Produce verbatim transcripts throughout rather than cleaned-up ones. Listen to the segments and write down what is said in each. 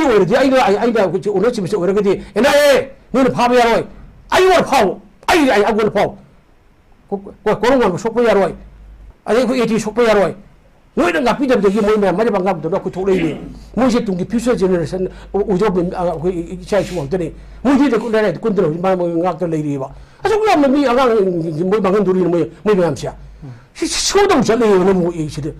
ꯑꯣꯏꯔꯗꯤ ꯑꯩꯅ ꯑꯩ- ꯑꯩꯅ ꯍꯧꯖꯤꯛ ꯑꯣꯅꯔꯁꯤꯞꯁꯦ ꯑꯣꯏꯔꯒꯗꯤ ꯑꯦꯟ ꯑꯥꯏ ꯑꯦ ꯅꯣꯏꯅ ꯐꯥꯕ ꯌꯥꯔꯣꯏ꯫ ꯑꯩ ꯑꯣꯏꯅ ꯐꯥꯎ꯫ ꯑꯩ ꯑꯩ ꯑꯩꯉꯣꯟꯗ ꯐꯥꯎ꯫ ꯀꯣ- ꯀꯣ- ꯀꯣꯔꯧꯉꯥꯟꯕ ꯁꯣꯛꯄ ꯌꯥꯔꯣꯏ꯫ ꯑꯗꯩ ꯑꯩꯈꯣꯏ ꯑꯦ ꯇꯤ ꯁꯣꯛꯄ ꯌꯥꯔꯣꯏ꯫ ꯅꯣꯏꯅ ꯉꯥꯛꯄꯤꯗꯕꯗꯒꯤ ꯃꯣꯏ ꯃꯌꯥꯝ ꯃꯔꯩ ꯉꯥꯛꯄꯗꯨꯅ ꯑꯩꯈꯣꯏ ꯊꯣꯛꯂꯛꯏꯅꯦ꯫ ꯃꯣꯏꯁꯦ ꯇꯨꯡꯒꯤ future generation ꯑꯣꯏꯗꯧꯕ ꯑꯩꯈꯣꯏ ꯏꯆꯥ ꯏꯁꯨ ꯉꯥꯛꯇꯅꯤ꯫ ꯃꯣꯏꯗꯤ ꯂꯩꯀꯨ- ꯂꯩꯔꯥꯏꯗ ꯀꯨꯟꯗꯅ ꯍꯧꯖꯤꯛ ꯃꯥ ꯃꯣꯏ ꯉꯥꯛꯇ ꯂꯩꯔꯤꯑꯕ꯫ ꯑꯁꯨꯛ ꯌꯥꯝꯅ ꯃꯤ ꯑꯉꯥꯡ ꯃꯣꯏ ꯃꯥꯡꯍꯟꯗꯣꯔꯤꯅꯦ ꯃꯣꯏ ꯃꯣꯏ ꯃꯌꯥꯝꯁꯦ꯫ ꯁꯤ ꯁꯤ ꯁꯣꯏꯗꯧ ꯆꯠꯂꯦꯕ ꯅꯪꯕꯨ ꯑꯩ ꯁꯤꯗ꯫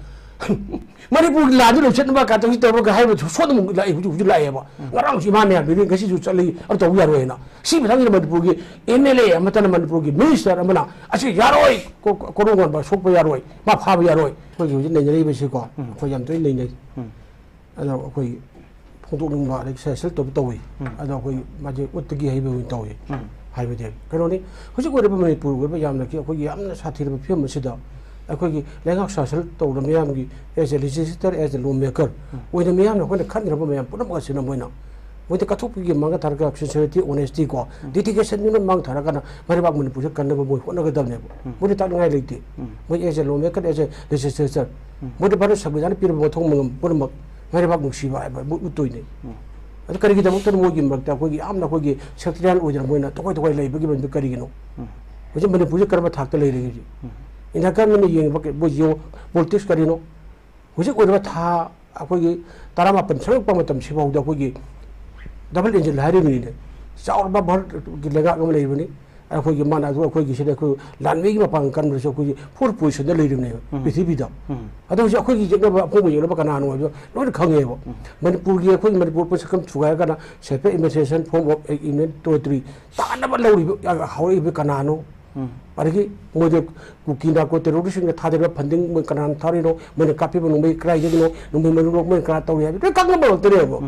ꯃꯅꯤꯄꯨꯔꯒꯤ ꯂꯥꯟꯗ ꯂꯣꯏꯁꯤꯟꯅꯕ ꯀꯥꯟꯗ ꯍꯧꯖꯤꯛ ꯇꯧꯔꯒ ꯍꯥꯏꯕꯗꯨ ꯁꯣꯏꯗꯅ ꯑꯃꯨꯛ ꯂꯥꯛꯑꯦ, ꯍꯧꯖꯤꯛ ꯍꯧꯖꯤꯛ ꯂꯥꯛꯑꯦꯕ꯫ ꯉꯔꯥꯡꯁꯨ ꯏꯃꯥ ꯃꯌꯥꯝꯗꯨꯅꯤ, ꯉꯁꯤꯁꯨ ꯆꯠꯂꯤ, ꯑꯗꯨ ꯇꯧꯕ ꯌꯥꯔꯣꯏ ꯍꯥꯏꯅ꯫ ꯁꯤ ꯃꯊꯪꯁꯤꯗ ꯃꯅꯤꯄꯨꯔꯒꯤ ꯑꯦꯝ ꯑꯦꯜ ꯑꯦ ꯑꯃꯠꯇꯅ, ꯃꯅꯤꯄꯨꯔꯒꯤ ꯃꯤꯅꯤꯁꯇꯔ ꯑꯃꯅ ꯑꯁꯤ ꯌꯥꯔꯣꯏ, ꯀꯣ- ꯀꯣ- ꯀꯣꯔꯧꯉꯥꯟꯕ ꯁꯣꯛꯄ ꯌꯥꯔꯣꯏ, ꯃꯥ ꯐꯥꯕ ꯌꯥꯔꯣꯏ꯫ ꯑꯩꯈꯣꯏꯒꯤ ꯍꯧꯖꯤꯛ ꯅꯩꯅꯔꯤꯕꯁꯤꯀꯣ, ꯑꯩꯈꯣꯏ ꯌꯥꯝ ꯇꯣꯏꯅ ꯅꯩꯅꯩ꯫ ꯑꯗꯣ ꯑꯩꯈꯣꯏ ꯐꯣꯡꯗꯣꯛꯅꯤꯡꯕ ꯑꯗꯒꯤ ꯁꯦꯁꯜ ꯇꯧꯕ ꯇꯧꯏ꯫ ꯑꯗꯣ ꯑꯩꯈꯣꯏ ꯃꯥꯁꯦ ꯎꯠꯇꯒꯤ ꯍꯩꯕ ꯑꯣꯏꯅ ꯇꯧꯏ꯫ ꯍꯥꯏꯕꯗꯤ ꯀꯩꯅꯣꯅꯤ, ꯍꯧꯖꯤꯛ ꯑꯣꯏꯔꯤꯕ ꯃꯅꯤꯄꯨꯔꯒꯤ ꯑꯣꯏꯕ ꯌꯥꯝꯅ ꯑꯩꯈꯣꯏꯒꯤ ꯌꯥꯝꯅ ꯁꯥꯊꯤꯔꯕ ꯐꯤꯕꯝ ꯑꯁꯤꯗ ꯑꯩꯈꯣꯏꯒꯤ ꯂꯩꯉꯥꯛ ꯁꯥꯁꯜ ꯇꯧꯔꯕ ꯃꯤꯌꯥꯝꯒꯤ, as a legislator, as a law maker ꯑꯣꯏꯅ ꯃꯤꯌꯥꯝꯅ ꯑꯩꯈꯣꯏꯅ ꯈꯟꯅꯔꯕ ꯃꯌꯥꯝ ꯄꯨꯝꯅꯃꯛ ꯑꯁꯤꯅ ꯃꯣꯏꯅ ꯃꯣꯏꯗ ꯀꯠꯊꯣꯛꯄꯒꯤ ꯃꯥꯡ ꯊꯥꯔꯒ sincerity, honesty ꯀꯣ, dedication ꯅꯤꯅ ꯃꯥꯡ ꯊꯥꯔꯒꯅ ꯃꯔꯩꯕꯥꯛ ꯃꯅꯤꯄꯨꯔꯁꯦ ꯀꯟꯅꯕ ꯃꯣꯏ ꯍꯣꯠꯅꯒꯗꯕꯅꯦꯕ꯫ ꯃꯣꯏꯗ ꯇꯥꯛꯅꯤꯡꯉꯥꯏ ꯂꯩꯇꯦ꯫ ꯃꯣꯏ as a law maker, as a legislator, ꯃꯣꯏꯗ ꯚꯥꯔꯠ ꯁꯪꯕꯤꯙꯥꯟꯅ ꯄꯤꯔꯕ ꯃꯊꯧ ꯃꯉꯝ ꯄꯨꯝꯅꯃꯛ ꯃꯔꯩꯕꯥꯛ ꯅꯨꯡꯁꯤꯕ ꯍꯥꯏꯕ ꯃꯣꯏ ꯎꯠꯇꯣꯏꯅꯦ꯫ ꯑꯗꯨ ꯀꯔꯤꯒꯤꯗꯃꯛꯇꯅ ꯃꯣꯏꯒꯤ ꯃꯔꯛꯇ ꯑꯩꯈꯣꯏꯒꯤ ꯌꯥꯝꯅ ꯑꯩꯈꯣꯏꯒꯤ sectarian ꯑꯣꯏꯗꯅ ꯃꯣꯏꯅ ꯇꯣꯈꯥꯏ ꯇꯣꯈꯥꯏ ꯂꯩꯕꯒꯤ ꯃꯔꯝꯗꯤ ꯀꯔꯤꯒꯤꯅꯣ? ꯍꯧꯖꯤꯛ ꯃꯅꯤꯄꯨꯔꯁꯤ ꯀꯔꯝꯕ ꯊꯥꯛꯇ ꯂꯩꯔꯤꯒꯦ ꯍꯧꯖꯤꯛ? ꯏꯟꯗꯤꯌꯥ ꯒꯃꯦꯟꯅ ꯌꯦꯡꯉꯤꯕ ꯀ- ꯃꯣꯏ geo politics ꯀꯔꯤꯅꯣ? ꯍꯧꯖꯤꯛ ꯑꯣꯏꯔꯤꯕ ꯊꯥ ꯑꯩꯈꯣꯏꯒꯤ ꯇꯔꯥꯃꯥꯄꯟ ꯆꯪꯉꯛꯄ ꯃꯇꯝꯁꯤꯐꯥꯎꯗ ꯑꯩꯈꯣꯏꯒꯤ double engine ꯍꯥꯏꯔꯤꯕꯅꯤꯅꯦ꯫ ꯆꯥꯎꯔꯕ ꯚꯥꯔꯠꯀꯤ ꯂꯩꯉꯥꯛ ꯑꯃ ꯂꯩꯔꯤꯕꯅꯤ꯫ ꯑꯩꯈꯣꯏꯒꯤ ꯃꯥꯅ ꯑꯗꯨ ꯑꯩꯈꯣꯏꯒꯤ ꯁꯤꯗ ꯑꯩꯈꯣꯏ ꯂꯥꯟꯃꯤꯒꯤ ꯃꯄꯥꯡꯒꯜ ꯀꯟꯕꯗꯁꯨ ꯑꯩꯈꯣꯏꯒꯤ fourth positionꯗ ꯂꯩꯔꯤꯕꯅꯦꯕ ꯄ꯭ꯔꯤꯊꯤꯕꯤꯗ꯫ ꯑꯗꯣ ꯍꯧꯖꯤꯛ ꯑꯩꯈꯣꯏꯒꯤ ꯌꯦꯛꯅꯕ, ꯑꯄꯣꯛꯄ ꯌꯦꯛꯅꯕ ꯀꯅꯥꯅꯣ ꯍꯥꯏꯕꯗꯣ ꯂꯣꯏꯅ ꯈꯪꯉꯦꯕ꯫ ꯃꯅꯤꯄꯨꯔꯒꯤ ꯑꯩꯈꯣꯏꯒꯤ ꯃꯅꯤꯄꯨꯔ ꯄꯣꯠꯁꯛ ꯁꯛꯀꯝ ꯊꯨꯒꯥꯏꯔꯀꯥꯟꯗ separate administration form of a union territory ꯇꯥꯅꯕ ꯂꯧꯔꯤꯕ, ꯍꯧꯔꯛꯏꯕ ꯀꯅꯥꯅꯣ? ꯑꯗꯒꯤ ꯃꯣꯏꯗ ꯀꯨꯀꯤ narco terroristꯁꯤꯡꯗ ꯊꯥꯗꯔꯤꯕ funding ꯃꯣꯏ ꯀꯅꯥꯅ ꯊꯥꯔꯤꯅꯣ? ꯃꯣꯏꯅ ꯀꯥꯞꯄꯤꯕ ꯅꯣꯡꯃꯩ ꯀꯗꯥꯏꯗꯒꯤꯅꯣ? ꯅꯣꯡꯃꯩ ꯃꯔꯨ ꯃꯣꯏꯅ ꯀꯅꯥ ꯇꯧꯔꯤ ꯍꯥꯏꯕꯗꯨ ꯂꯣꯏ ꯈꯪꯉꯕ ꯉꯥꯛꯇꯅꯦꯕ꯫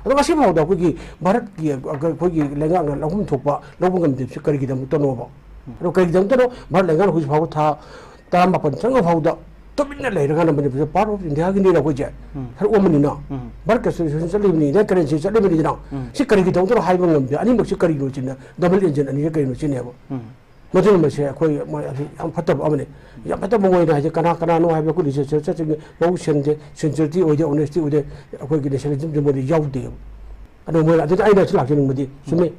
ꯑꯗꯣ ꯉꯁꯤ ꯐꯥꯎꯗ ꯑꯩꯈꯣꯏꯒꯤ ꯚꯥꯔꯠꯀꯤ, ꯑꯩꯈꯣꯏꯒꯤ ꯂꯩꯉꯥꯛꯅ ꯂꯧꯐꯝ ꯊꯣꯛꯄ ꯂꯧꯕ ꯉꯝꯗ꯭ꯔꯤꯕꯁꯤ ꯀꯔꯤꯒꯤꯗꯃꯛꯇꯅꯣꯕ? ꯑꯗꯣ ꯀꯔꯤꯒꯤꯗꯃꯛꯇꯅꯣ ꯚꯥꯔꯠ ꯂꯩꯉꯥꯛꯅ ꯍꯧꯖꯤꯛ ꯐꯥꯎꯕ ꯊꯥ ꯇꯔꯥꯃꯥꯄꯟ ꯆꯪꯉ ꯐꯥꯎꯗ ꯇꯨꯃꯤꯟꯅ ꯂꯩꯔꯀꯥꯟꯗ ꯃꯅꯤꯄꯨꯔꯁꯦ part of Indiaꯒꯤꯅꯤꯅ ꯑꯩꯈꯣꯏꯁꯦ ꯁꯔꯨꯛ ꯑꯃꯅꯤꯅ ꯚꯥꯔꯠ constitution ꯆꯠꯂꯤꯕꯅꯤ, Indian currency ꯆꯠꯂꯤꯕꯅꯤꯅ ꯁꯤ ꯀꯔꯤꯒꯤꯗꯃꯛꯇꯅꯣ ꯍꯥꯏꯕ ꯉꯝꯗꯦ꯫ ꯑꯅꯤꯃꯛꯁꯤ ꯀꯔꯤꯒꯤꯅꯣ ꯁꯤꯅ, double engine ꯑꯅꯤꯁꯤ ꯀꯔꯤꯅꯣ ꯁꯤꯅꯦꯕ꯫ ꯃꯗꯨꯒꯨꯝꯕꯁꯦ ꯑꯩꯈꯣꯏ ꯃꯣꯏ ꯑꯁꯤ ꯌꯥꯝ ꯐꯠꯇꯕ ꯑꯃꯅꯤ꯫ ꯌꯥꯝ ꯐꯠꯇꯕ ꯃꯣꯏꯅ ꯍꯥꯏꯁꯦ ꯀꯅꯥ ꯀꯅꯥꯅꯣ ꯍꯥꯏꯕ ꯑꯩꯈꯣꯏ ꯂꯤꯆꯔꯦꯆꯔ ꯆꯠꯁꯤꯡ ꯃꯕꯨꯛ ꯁꯦꯡꯗꯦ, ꯁꯤꯟꯁꯤꯌꯔꯇꯤ ꯑꯣꯏꯗꯦ, ꯑꯣꯅꯦꯁꯇꯤ ꯑꯣꯏꯗꯦ, ꯑꯩꯈꯣꯏꯒꯤ ꯅꯦꯁꯅꯦꯂꯤꯖꯝꯁꯦ ꯃꯣꯏꯗ ꯌꯥꯎꯗꯦꯕ꯫ ꯑꯗꯣ ꯃꯣꯏꯅ ꯑꯗꯨꯗ ꯑꯩꯅ ꯁꯤ ꯂꯥꯛꯆꯅꯤꯡꯕꯗꯤ ꯆꯨꯝꯃꯤ꯫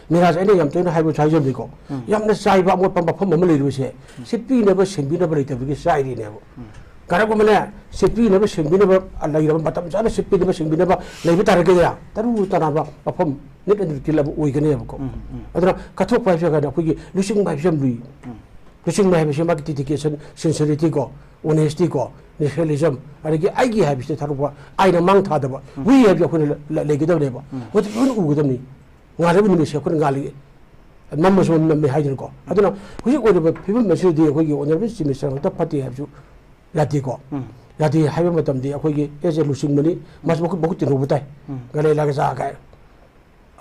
ꯃꯤꯔꯥꯖ, ꯑꯩꯅ ꯌꯥꯝ ꯇꯣꯏꯅ ꯍꯥꯏꯕꯁꯨ ꯍꯥꯏꯖꯕꯅꯤꯀꯣ, ꯎꯝ꯫ ꯌꯥꯝꯅ ꯆꯥꯏꯕ ꯑꯃꯣꯠꯄ ꯃꯐꯝ ꯑꯃ ꯂꯩꯔꯤꯕꯁꯦ, ꯎꯝ꯫ ꯁꯤꯠꯄꯤꯅꯕ ꯁꯦꯡꯕꯤꯅꯕ ꯂꯩꯇꯕꯒꯤ ꯆꯥꯏꯔꯤꯅꯦꯕ꯫ ꯎꯝ꯫ ꯀꯔꯤꯒꯨꯝꯕꯅꯦ, ꯁꯤꯠꯄꯤꯅꯕ ꯁꯦꯡꯕꯤꯅꯕ ꯂꯩꯔꯕ, ꯃꯇꯝ ꯆꯥꯅ ꯁꯤꯠꯄꯤꯅꯕ ꯁꯦꯡꯕꯤꯅꯕ ꯂꯩꯕ ꯇꯥꯔꯒꯗꯤ ꯇꯔꯨ ꯇꯅꯥꯟꯕ ꯃꯐꯝ, ꯅꯤꯠ ꯑꯦꯟ ꯀ꯭ꯂꯤꯟ ꯑꯃ ꯑꯣꯏꯒꯅꯦꯕꯀꯣ꯫ ꯎꯝ, ꯎꯝ꯫ ꯑꯗꯨꯅ ꯀꯠꯊꯣꯛꯄ ꯍꯥꯏꯕꯁꯤ ꯀꯥꯏꯅ ꯑꯩꯈꯣꯏꯒꯤ ꯂꯨꯆꯤꯡꯕ ꯍꯥꯏꯕꯁꯤ ꯌꯥꯝ ꯂꯨꯏ꯫ ꯎꯝ꯫ ꯂꯨꯆꯤꯡꯕ ꯍꯥꯏꯕꯁꯤ ꯃꯥꯒꯤ dedication, sincerity ꯀꯣ, honesty ꯀꯣ, nationalism, ꯑꯗꯒꯤ ꯑꯩꯒꯤ ꯍꯥꯏꯕꯁꯤꯗ ꯊꯥꯗꯣꯛꯄ, ꯑꯩꯅ ꯃꯥꯡ ꯊꯥꯗꯕ, ꯎꯝ꯫ We ꯍꯥꯏꯕꯁꯤ ꯑꯩꯈꯣꯏꯅ ꯂ-, ꯂ-, ꯂꯩꯒꯗꯕꯅꯦꯕ꯫ ꯎꯝ꯫ ꯃꯗꯨ ꯂꯣꯏꯅ ꯎꯒꯗꯕꯅꯤ꯫ ꯉꯥꯜꯂꯕ ꯅꯨꯃꯤꯠꯁꯦ ꯑꯩꯈꯣꯏꯅ ꯉꯥꯜꯂꯤ, ꯃꯝꯃꯁꯨ ꯃꯝꯃꯤ ꯍꯥꯏꯗꯅꯀꯣ꯫ ꯑꯗꯨꯅ ꯍꯧꯖꯤꯛ ꯑꯣꯏꯔꯤꯕ ꯐꯤꯕꯝ ꯑꯁꯤꯗꯗꯤ ꯑꯩꯈꯣꯏꯒꯤ honourable chief minister ꯈꯛꯇ ꯐꯠꯇꯦ ꯍꯥꯏꯕꯁꯨ ꯌꯥꯗꯦꯀꯣ꯫ ꯎꯝ꯫ ꯌꯥꯗꯦ ꯍꯥꯏꯕ ꯃꯇꯝꯗꯤ ꯑꯩꯈꯣꯏꯒꯤ as a ꯂꯨꯆꯤꯡꯕꯅꯤ, ꯃꯥꯁꯨ ꯃꯈꯨꯠ, ꯃꯈꯨꯠ ꯇꯤꯟꯍꯧꯕ ꯇꯥꯏ꯫ ꯎꯝ꯫ ꯒꯂꯦ ꯂꯥꯒꯖꯥ ꯀꯥꯏ꯫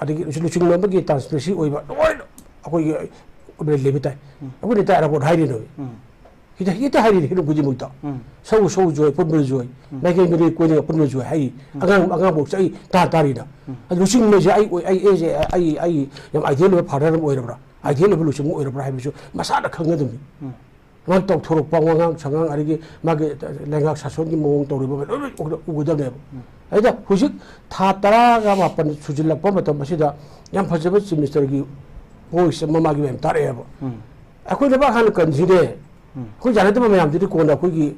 ꯑꯗꯒꯤ ꯂꯨꯆꯤꯡꯕ ꯑꯃꯒꯤ transparency ꯑꯣꯏꯕ ꯂꯣꯏꯅ ꯑꯩꯈꯣꯏꯒꯤ ꯂꯩꯕ ꯇꯥꯏ꯫ ꯎꯝ꯫ ꯑꯩꯈꯣꯏꯅ ꯇꯥꯏ report ꯍꯥꯏꯔꯤꯅꯣ꯫ ꯎꯝ꯫ ꯍꯦꯛꯇ, ꯍꯦꯛꯇ ꯍꯥꯏꯔꯤꯅꯤ ꯍꯤꯔꯝ ꯈꯨꯗꯤꯡꯃꯛꯇ꯫ ꯎꯝ꯫ ꯁꯧ ꯁꯧ ꯖꯣꯏ, ꯄꯨꯟꯕ ꯖꯣꯏ꯫ ꯎꯝ꯫ ꯃꯥꯏꯀꯩ ꯃꯔꯤ ꯀꯣꯏꯅ ꯄꯨꯟꯕ ꯖꯣꯏ ꯍꯥꯏꯔꯤ꯫ ꯎꯝ꯫ ꯑꯉꯥꯡ, ꯑꯉꯥꯡ ꯐꯥꯎ ꯆꯍꯤ ꯇꯔꯥ ꯇꯥꯔꯤꯅ꯫ ꯎꯝ꯫ ꯑꯗꯨ ꯂꯨꯆꯤꯡꯕꯁꯦ ꯑꯩ ꯑꯣꯏ-, ꯑꯩ, ꯑꯩꯁꯦ ꯑꯩ, ꯑꯩ ꯌꯥꯝ ideal ꯑꯣꯏꯕ father ꯑꯃ ꯑꯣꯏꯔꯕ꯭ꯔꯥ? Ideal ꯑꯣꯏꯕ ꯂꯨꯆꯤꯡꯕ ꯑꯣꯏꯔꯕ꯭ꯔꯥ ꯍꯥꯏꯕꯁꯨ ꯃꯁꯥꯅ ꯈꯪꯒꯗꯕꯅꯤ꯫ ꯎꯝ꯫ ꯃꯥꯒꯤ ꯇꯧꯊꯣꯔꯛꯄ ꯋꯥꯉꯥꯡ ꯁꯉꯥꯡ, ꯑꯗꯒꯤ ꯃꯥꯒꯤ ꯂꯩꯉꯥꯛ ꯁꯥꯁꯣꯟꯒꯤ ꯃꯑꯣꯡ ꯇꯧꯔꯤꯕ ꯂꯣꯏꯅ ꯎꯒꯗ-, ꯎꯒꯗꯕꯅꯦꯕ꯫ ꯎꯝ꯫ ꯑꯗ ꯍꯧꯖꯤꯛ ꯊꯥ ꯇꯔꯥꯒ ꯃꯥꯄꯟ ꯁꯨꯖꯤꯜꯂꯛꯄ ꯃꯇꯝ ꯑꯁꯤꯗ ꯌꯥꯝ ꯐꯖꯕ chief ministerꯒꯤ voice ꯑꯃ ꯃꯥꯒꯤ ꯃꯌꯥꯝ ꯇꯥꯔꯛꯑꯦꯕ꯫ ꯎꯝ꯫ ꯑꯩꯈꯣꯏ ꯂꯩꯕꯥꯛ ꯍꯥꯟꯅ ꯀꯟꯁꯤꯅꯦ꯫ ꯎꯝ꯫ ꯑꯩꯈꯣꯏ ꯌꯥꯅꯗꯕ ꯃꯌꯥꯝꯗꯨꯗꯤ ꯀꯣꯟꯅ ꯑꯩꯈꯣꯏꯒꯤ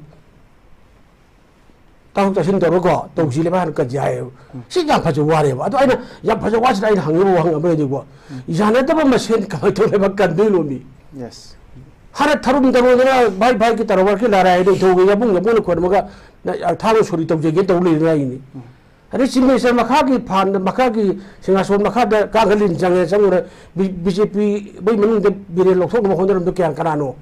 ꯇꯥꯊꯣꯛ ꯇꯥꯁꯤꯟ ꯇꯧꯔꯒ ꯇꯧꯁꯤ ꯂꯩꯕꯥꯛ ꯍꯥꯟꯅ ꯀꯟꯁꯤ ꯍꯥꯏꯌꯦꯕ꯫ ꯎꯝ꯫ ꯁꯤ ꯌꯥꯝ ꯐꯖꯕ ꯋꯥꯔꯦꯕ꯫ ꯑꯗꯣ ꯑꯩꯅ ꯌꯥꯝ ꯐꯖꯕ ꯋꯥꯁꯤꯗ ꯑꯩꯅ ꯍꯪꯉꯤꯕ ꯋꯥꯍꯪ ꯑꯃ ꯂꯩꯅꯤꯀꯣ꯫ ꯎꯝ꯫ ꯌꯥꯅꯗꯕ ꯃꯁꯦꯟ ꯀꯃꯥꯏꯅ ꯇꯧꯔꯒ ꯂꯩꯕꯥꯛ ꯀꯟꯗꯣꯏꯅꯣꯃꯤ? Yes꯫ ꯍꯥꯟꯅ ꯊꯔꯨꯝ ꯊꯔꯣꯗꯅ ꯚꯥꯏ ꯚꯥꯏꯒꯤ ꯇꯔꯧꯕꯔꯒꯤ ꯂꯥꯔꯥꯏ ꯑꯗꯨ ꯊꯧꯒꯤ ꯌꯥꯕꯨꯡ ꯌꯥꯕꯨꯡꯅ ꯈꯣꯏꯔꯝꯃꯒ ꯊꯥꯡ ꯁꯣꯔꯤ ꯇꯧꯖꯒꯦ ꯇꯧ ꯂꯩꯔꯤꯉꯥꯏꯒꯤꯅꯤ꯫ ꯎꯝ꯫ ꯑꯗꯩ chief minister ꯃꯈꯥꯒꯤ ꯐꯥꯟꯗ, ꯃꯈꯥꯒꯤ ꯁꯤꯡꯍꯥꯁꯣꯟ ꯃꯈꯥꯗ ꯀꯥꯡꯈꯜ ꯆꯪꯉꯦ, ꯆꯪꯉꯨꯔꯦ꯫ ꯕꯤ-, BJP ꯕꯩ ꯃꯅꯨꯡꯗ ꯕꯤꯔꯦꯟ ꯂꯧꯊꯣꯛꯅꯕ ꯍꯣꯠꯅꯔꯝꯗꯣ ꯀꯌꯥꯝ ꯀꯅꯥꯅꯣ?